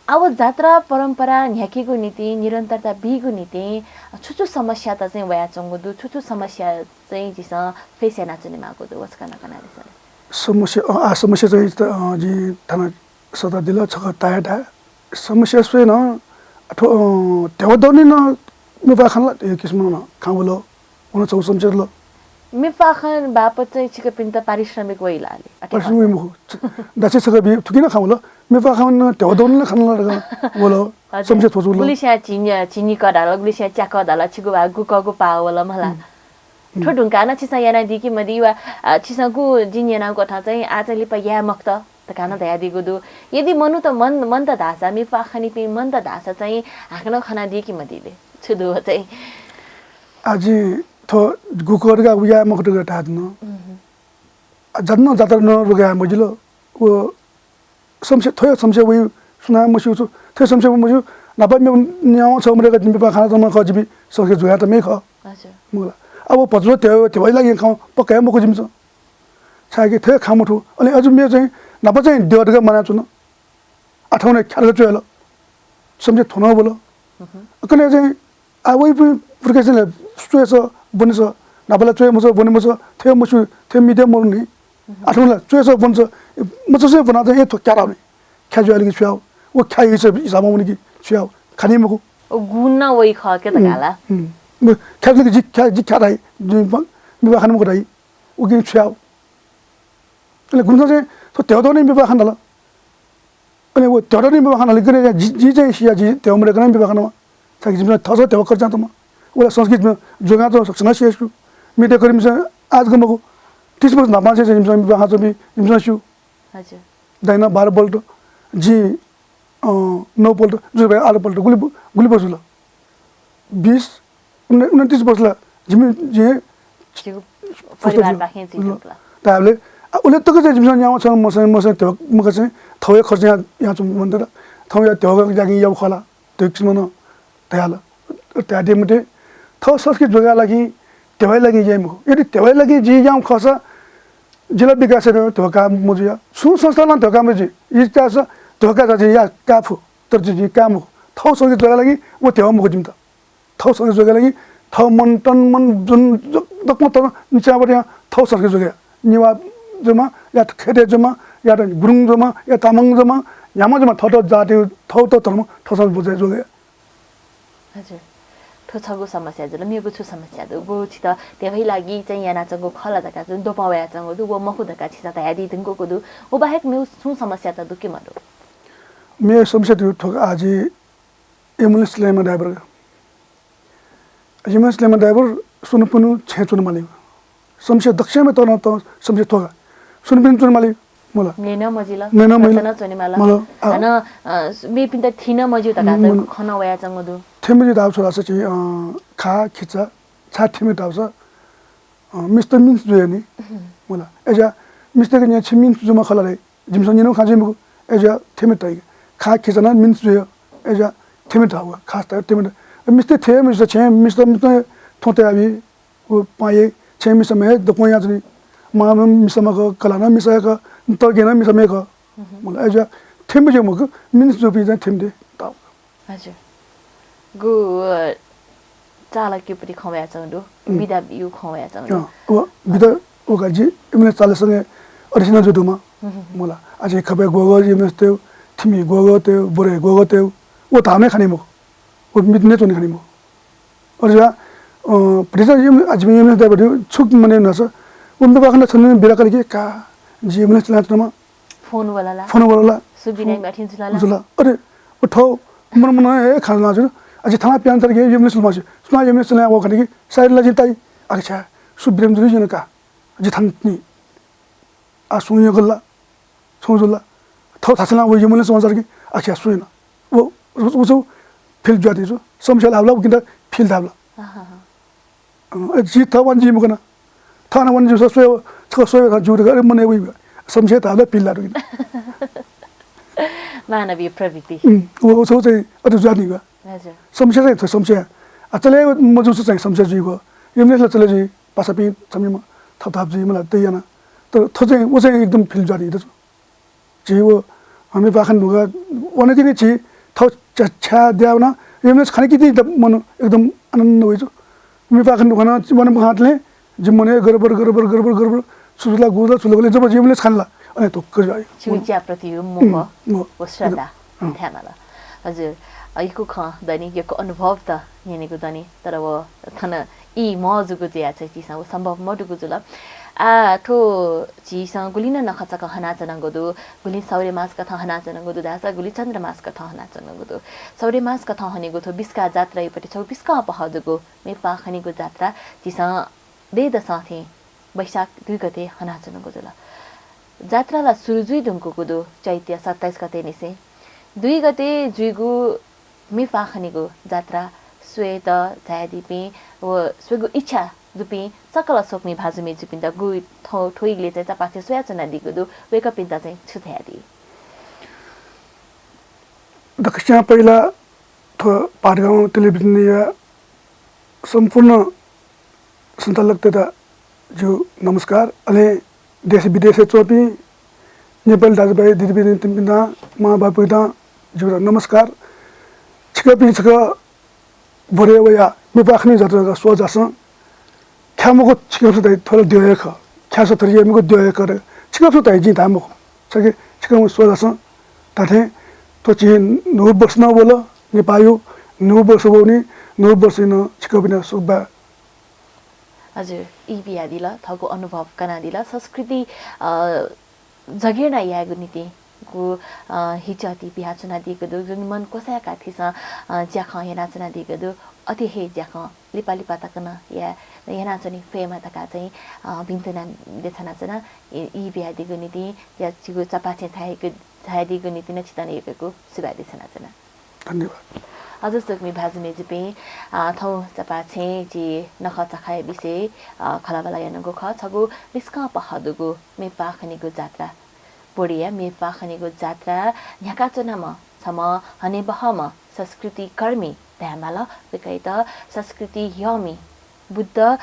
आः व जात्रा परम्परा न्ह्याकेगु निंतिं, निरन्तरता बीगु निंतिं छु छु समस्यात चाहिँ वयाच्वंगु दु, छु छु समस्या चाहिँ झीसं face यानाच्वनेमाःगु दु, व छकः नं कनादिसँ। समस्या, अ, आः समस्या चाहिँ त, अ, जिं थन सःतादिल छकः ताये धाये। समस्या स्वये नं, अ, थ्व, अ, ध्यबा दौनी नं मेपाः खँ ला, एक किसिमं नं खँ वल। व नं छगू समस्या जुल। मेपाः खँ बापत चाहिँ छिकपिन्त पारिश्रमिक वइ ला अले? अथे पारिश्रमिक वइ मखु। दाछी छकः बी, थुकिं नं खँ वल। मेपाः खँ नं ध्यबा दौनी नं खँ नं ला धकाः वल। हजुर। समस्या थ्व जुल। गुलिस्यां झिंन्या, झिंन्या कः धाल, गुलिस्यां च्याकः धाल, छिगु वा गुकःगु पाः वल मला। हम्म। थ्व धुंकाः नं छिसं यानादी कि मदी वा, अ, छिसं गु जिं न्यनागु कथं चाहिँ आः चाहिँ लिपा याये मखुत धकाः नं धयादीगु दु। यदि मनूत मन, मन्त धाःसा, मेपाः खनीपिं मन्त धाःसा चाहिँ हाकनं खनादी कि मदी ले? छु दु व चाहिँ? आः जिं थ्व गुकः धकाः याये मखुत धकाः धाये धुन। हम्म। आः जात्रा नं, जात्रा नं रोके याये मजिल। व समस्या, थ्व हे समस्या वइ, सुनां मस्यू छु, थ्व हे समस्या वइ मस्यू, न्हापा मे-, न्यावं छगू मदय्‌क मेपाः खनाच्वंम्ह खः, जिमि संस्कृति जोगायेत मे खः। हजुर। मखु ला। आः व भचा ध्यबा, ध्यबाया लागि खँ पक्का हे मखु जिमिसं। छाय्‌कि थ्व हे खँ मथू, अले अझ मे चाहिँ न्हापा चाहिँ द्यः धकाः म्वानाच्वन। आः थौंकन्हय् ख्यात धकाः च्वयाहल। समस्या थ्व नं वल। हम्म। कन्हय् चाहिँ आः वइपिं पुर्खां ला च्वय्‌स, ब्वनेस, न्हापा ला च्वये मछ्व, ब्वने मछ्व, थ्व हे मस्यू, थ्व हे media मरुनि। आः थौं ला च्वय्‌स, ब्वनेस, मचासे ब्वनाः चाहिँ ए थ्व ख्यात धाःनि। ख्याः जुयाः लिकि छु याः? व ख्याःया हिसाबं वनी कि छु याः? खनी मखु। व गुण नं वइ खः के धकाः ला। हम्म। व ख्याः जुयाः लिकि जि ख्याः, जि ख्याः धाइ, जि प-, मेपाः खनी मखु धाइ। उकिं छु याः? अले गुलिसिनं चाहिँ थ्व ध्यबा दौनी मेपाः खन धाल। अले व ध्यबा दौनी मेपाः खन धाल, गन जि, जि चाहिँ सिया, जि ध्यबा मदय्‌कं मेपाः खन। छाय्‌कि जिमिसं थःसं ध्यबा कथं च्वनाच्वंम्ह। व ला संस्कृति जोगाच्वंम्ह सकसिनं स्यू। media कर्मीसं आः जक मखु, तीस वर्ष न्हापांनिसें जिमिसं मेपाः खनाच्वंपिं जिमिसं स्यू। हजुर। दाइनं बाह्र पल्ट, जिं, अ, नौ पल्ट, जुजुभाइं आठ पल्ट, गुलि, गुलि वर्ष जुल? बिस, उन-, उनन्तिस वर्ष ला जिमि, जिं छिगु परिवारपाखें जुइ धुंकल। धायेबलय्, आ, उलि तक चाहिँ जिमिसं न्यावं छगू मचासे, मचासे ध्यबा, मखु चाहिँ थःगु हे खर्च यानाः, यानाच्वंम्ह मन्त ला, थःगु हे ध्यबाया लागि याःगु खः ला, ध्यबा किसिमं नं धयाहल। धयादी मते, थःगु संस्कृति जोगायेगु लागि, ध्यबाया लागि याइ मखु। यदि ध्यबाया लागि जिं याःगु खःसा, जिला विकास यायेत नं ध्यबा काः मजुया। छुं संस्थां नं ध्यबा काः मजुइ। इच्छा सा ध्यबा काः जिं या काः फु, तर जिं काः मखु। थःगु संस्कृति जोगायेगु लागि व ध्यबा मखु जिमित। थःगु संस्कृति जोगायेगु लागि थःगु मन, तन, मन, जुन ज-, दक्वं तन निचां वयाः थःगु संस्कृति जोगाया। नेवाः जुइमा, या खय्‌त जुइमा, या गुरुङ जुइमा, या तामाङ जुइमा, न्ह्याम्ह जुइमा, थःथःगु जाति, थःथःगु धर्म, थःगु संस्कृति जोगाया। हजुर। थ्व छगू समस्या जुल, मेगु छु समस्या दु? व छित ध्यबाया लागि चाहिँ यानाच्वंगु खः ला धकाः जुन द्वपं वयाच्वंगु दु, व मखु धकाः छिसं धयादी धुंकूगु दु। व बाहेक मेगु छुं समस्या त दु कि मदु? मेगु समस्या दु, थ्व आः जि ambulance ल्यनेम्ह driver का। ambulance ल्यनेम्ह driver स्वन्हु प्यन्हु छेँय् च्वनेमाली। समस्या दक्वसिनं तःधंगु समस्या थ्व का। स्वन्हु प्यन्हु च्वनेमाली, मला। नये नं मजिल, नये नं मजिल। च्वनेमाल। मला, आ। हानं, अ, मेपिन्त थी नं मज्यू धकाः त खँ नं वयाच्वंगु दु। थी मज्यू धाःसा चाहिँ, अ, खा, खिचा, छाय् थी मज्यू धाःसा, अ, मिस्त मिन्स जुइ नि। हम्म। मला। अय्‌सा मिस्तय्‌के न्यँ, छि मिन्स जुइम्ह खः ला रे? जिमिसं न्यनेगु खँ जुइ मखु। अय्‌जुयाः थेमे तइ। खा खिचा नं मिन्स जुइ। अय्‌जुयाः थेमे धाःगु, खास तया थेमे धाःगु। मिस्त थेमे जुसा छेँ मिस्त, मिस्त थ्वँ तयाबी। व पाँये छेँ मिसाम्ह हे दक्वं यानाच्वनी। मां नं मिसाम्ह खः, कलाः नं मिसा हे खः, तगे नं मिसाम्ह हे खः। मला अय्‌जुयाः थेमे जुइ मखु, मिन्स जूपिं चाहिँ थेमे दइ धाःगु। हजुर। गु, अ, चालकयापट्टि खँ वयाच्वंगु दु, उम्। बिदाया खँ वयाच्वंगु दु। अँ, व बिदा, व का जि एम्बुलेन्स चालकसँग अथे सिनं जुइ दुम्ह। मला, अझ खपय् ग्वःगः एम्बुलेन्स तयेगु, थिमि ग्वःगः तयेगु, बोरे ग्वःगः तयेगु, व धाःम्ह हे खनी मखु। व मित नयेच्वनी खनी मखु। अथे जुयाः, अ, भतिचा एम-, अ, जिमि एम्बुलेन्स ड्राइभर छु मने नस, व मेपाखं छन्हु बिदा कल कि का, जि एम्बुलेन्स चलाच्वनाम्ह। फोन वल ला? फोन वल ला? सु बिदा, अथे जुल ला? जुल। अरे, व थः मन मन हे खँ ल्हानाच्वन। अझ थाना पिहां थ्यंक एम्बुलेन्स लुमासे। सुनां एम्बुलेन्स चलाय् वःखनी कि साइड ला जिं ताइ। आखिर छाय्, सु बिरामी जुल जिं का। अझ थाना तिनि। आ सुं यंकल ला? छुं जुल ला? थः थासय् ला व एम्बुलेन्स वंसार कि आखिर सुं यन। व, व, व छु फिल जुयादी छु। समस्या धाःबलय् उकियात फिल धाःबलय्। अँ, ए, जि थः वान जि मखु नं। थः हानं वान जि स्वये, छकः स्वये थां जूगु, अरे, मन हे वइ। समस्या धाःबलय् फिल धाःगु। मानवीय प्रवृत्ति। उम्, व, व छगू चाहिँ अथे जुयादी का। हजुर। समस्या चाहिँ थ्व समस्या। आ, चले मजूसा चाहिँ समस्या जुइगु। एम्बुलेन्स ला चले जुइ, पासापिं छम्हं थपथाप जुइ, मला दइ याना। तर थ्व चाहिँ, व चाहिँ एकदम फिल जुयादी दु। झी व मेपाखं न्हुका वनातिनि झी थः छ्या-, छ्याः द्याः वना, एम्बुलेन्स खनातिनि द-, मन एकदम आनन्द वइ छु। मेपाखं न्हुका नं वन मखंतले जि मन हे गडबड, गडबड, गडबड, गडबड, छु जुल ला, गु जुल ला, छु जुल ला, जब एम्बुलेन्स खन ला, अले धुक्क जुइ। छिगु चियाप्रति यु मोह, उम्, मोह। व श्रद्धा, उम्। थ्यामा ला। हजुर, अ, यक्व खँ दनि, यक्व अनुभव त न्यनेगु दनि, तर व थन ई मजूगु जुयाः चाहिँ झीसं व सम्भव मदुगु जुल। आ, थ्व झीसं गुलिं नं नखःचखः हनाच्वनागु दु, गुलिं सौर्य मास कथं हनाच्वनागु दु धाःसा गुलिं चन्द्र मास कथं हनाच्वनागु दु। सौर्य मास कथं हनेगु थ्व बिस्का जात्रायापट्टि छगू बिस्कं अप्वः जूगु मेपाखंनिगु जात्रा झीसं दँय्‌दसं थें वैशाख दुई गते हनाच्वनागु जुल। जात्रा ला सुरु जुइ धुंकूगु दु, चैत्य सत्ताइस गते निसें। दुई गते जुइगु मेपाखंनिगु जात्रा स्वयेत झायादीपिं व स्वयेगु इच्छा दुपिं सकल स्वकुमि भाजु मय्‌जुपिन्त गु थ्व-, थ्व इलय् चाहिँ चपाःछेँ स्वयाच्वनादीगु दु, वय्‌कःपिन्त चाहिँ छु धयादी? दकसियां पहिला थ्व पाटगाउँ टेलिभिजनया सम्पूर्ण सञ्चालकतय्‌त जिगु नमस्कार। अले देश विदेशय् च्वंपिं नेपाली दाजुभाइ दिदीबहिनीपिन्त, मांबौपिन्त जिगु नमस्कार। छिकपिं छकः बोरे वयाः मेपाखंनि जात्राया स्वः झासँ। ख्याः मखु, छिकपिन्सं धाइ थ्व ला द्यः हे खः। ख्याःसा थथे याइ मखु, द्यः हे खः। छिकपिन्सं धाइ, जिं धाये मखु। छकः छिकपिं स्वः झासँ। धात्थें थ्व झी न्हू वर्ष नं वल, नेपाःया न्हू वर्ष वःनि, न्हू वर्षय् नं छिकपिन्त सुभाय्। हजुर, ई बियादिल, थःगु अनुभव कनादिल, संस्कृति, अ, जगेर्ना यायेगु निंतिं गु, अ, हिचःति पिहां च्वनादीगु दु, जुन मन क्वसाय्‌काः झीसं, अ, ज्याखँ यानाच्वनादीगु दु, अथे हे ज्याखँ लिपा लिपा तक नं या-, यानाच्वने फयेमा धकाः चाहिँ, अ, भिंतुना देछानाच्वना। ई, ई बियादीगु निंतिं या छिगु चपाःछेँ झायादीगु, झायादीगु निंतिं नं छितः नं यक्व यक्व सुभाय् देछानाच्वना। धन्यवाद। हजुर, स्वकुमि भाजु मय्‌जुपिं, अ, थौं चपाःछेँय् झी नखःचखःया विषयय्, अ, खँल्हाबल्हा यानागु खः। छगू बिस्कं अप्वः दुगु मेपाखंनिगु जात्रा। बोरेया मेपाखंनिगु जात्रा न्ह्याकाच्वनाम्ह छम्ह हनेबहःम्ह संस्कृतिकर्मी धायेमाल। वय्‌कःयात संस्कृति यःमि बुद्ध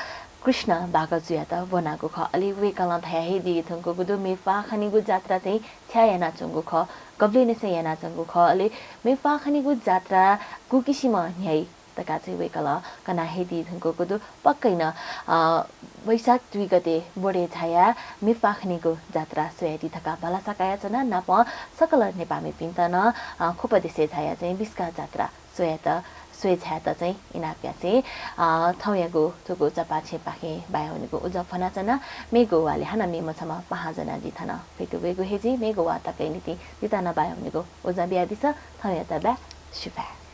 कृष्ण बागजुयात ब्वनागु खः। अले वय्‌कलं धया हे दी धुंकूगु दु, मेपाखंनिगु जात्रा चाहिँ थ्याः यानाच्वंगु खः, गबलेंनिसें यानाच्वंगु खः, अले मेपाखंनिगु जात्रा गुकिसिमं न्ह्याइ धकाः चाहिँ वय्‌कलं कना हे दी धुंकूगु दु। पक्कै नं, अ, वैशाख दुई गते बोरे झायाः मेपाखंनिगु जात्रा स्वयादी धकाः भलसा कयाच्वना। नापं सकल नेपाःमिपिन्त नं, अ, खोपा देशय् झायाः चाहिँ बिस्का जात्रा स्वयात, स्वये झायेत चाहिँ इनाप यासें, अ, थौंयागु थुगु चपाःछेँपाखें बाया वनेगु उजं फ्वनाच्वना। मेगु वालय् हानं मेम्ह छम्ह पाहां ज्वनाः जि थन फ्यतुवयेगु हे जुइ। मेगु वाः तकया निंतिं जितः नं बाया वनेगु उजं बियादिसँ। थौंयात बाय्, सुभाय्।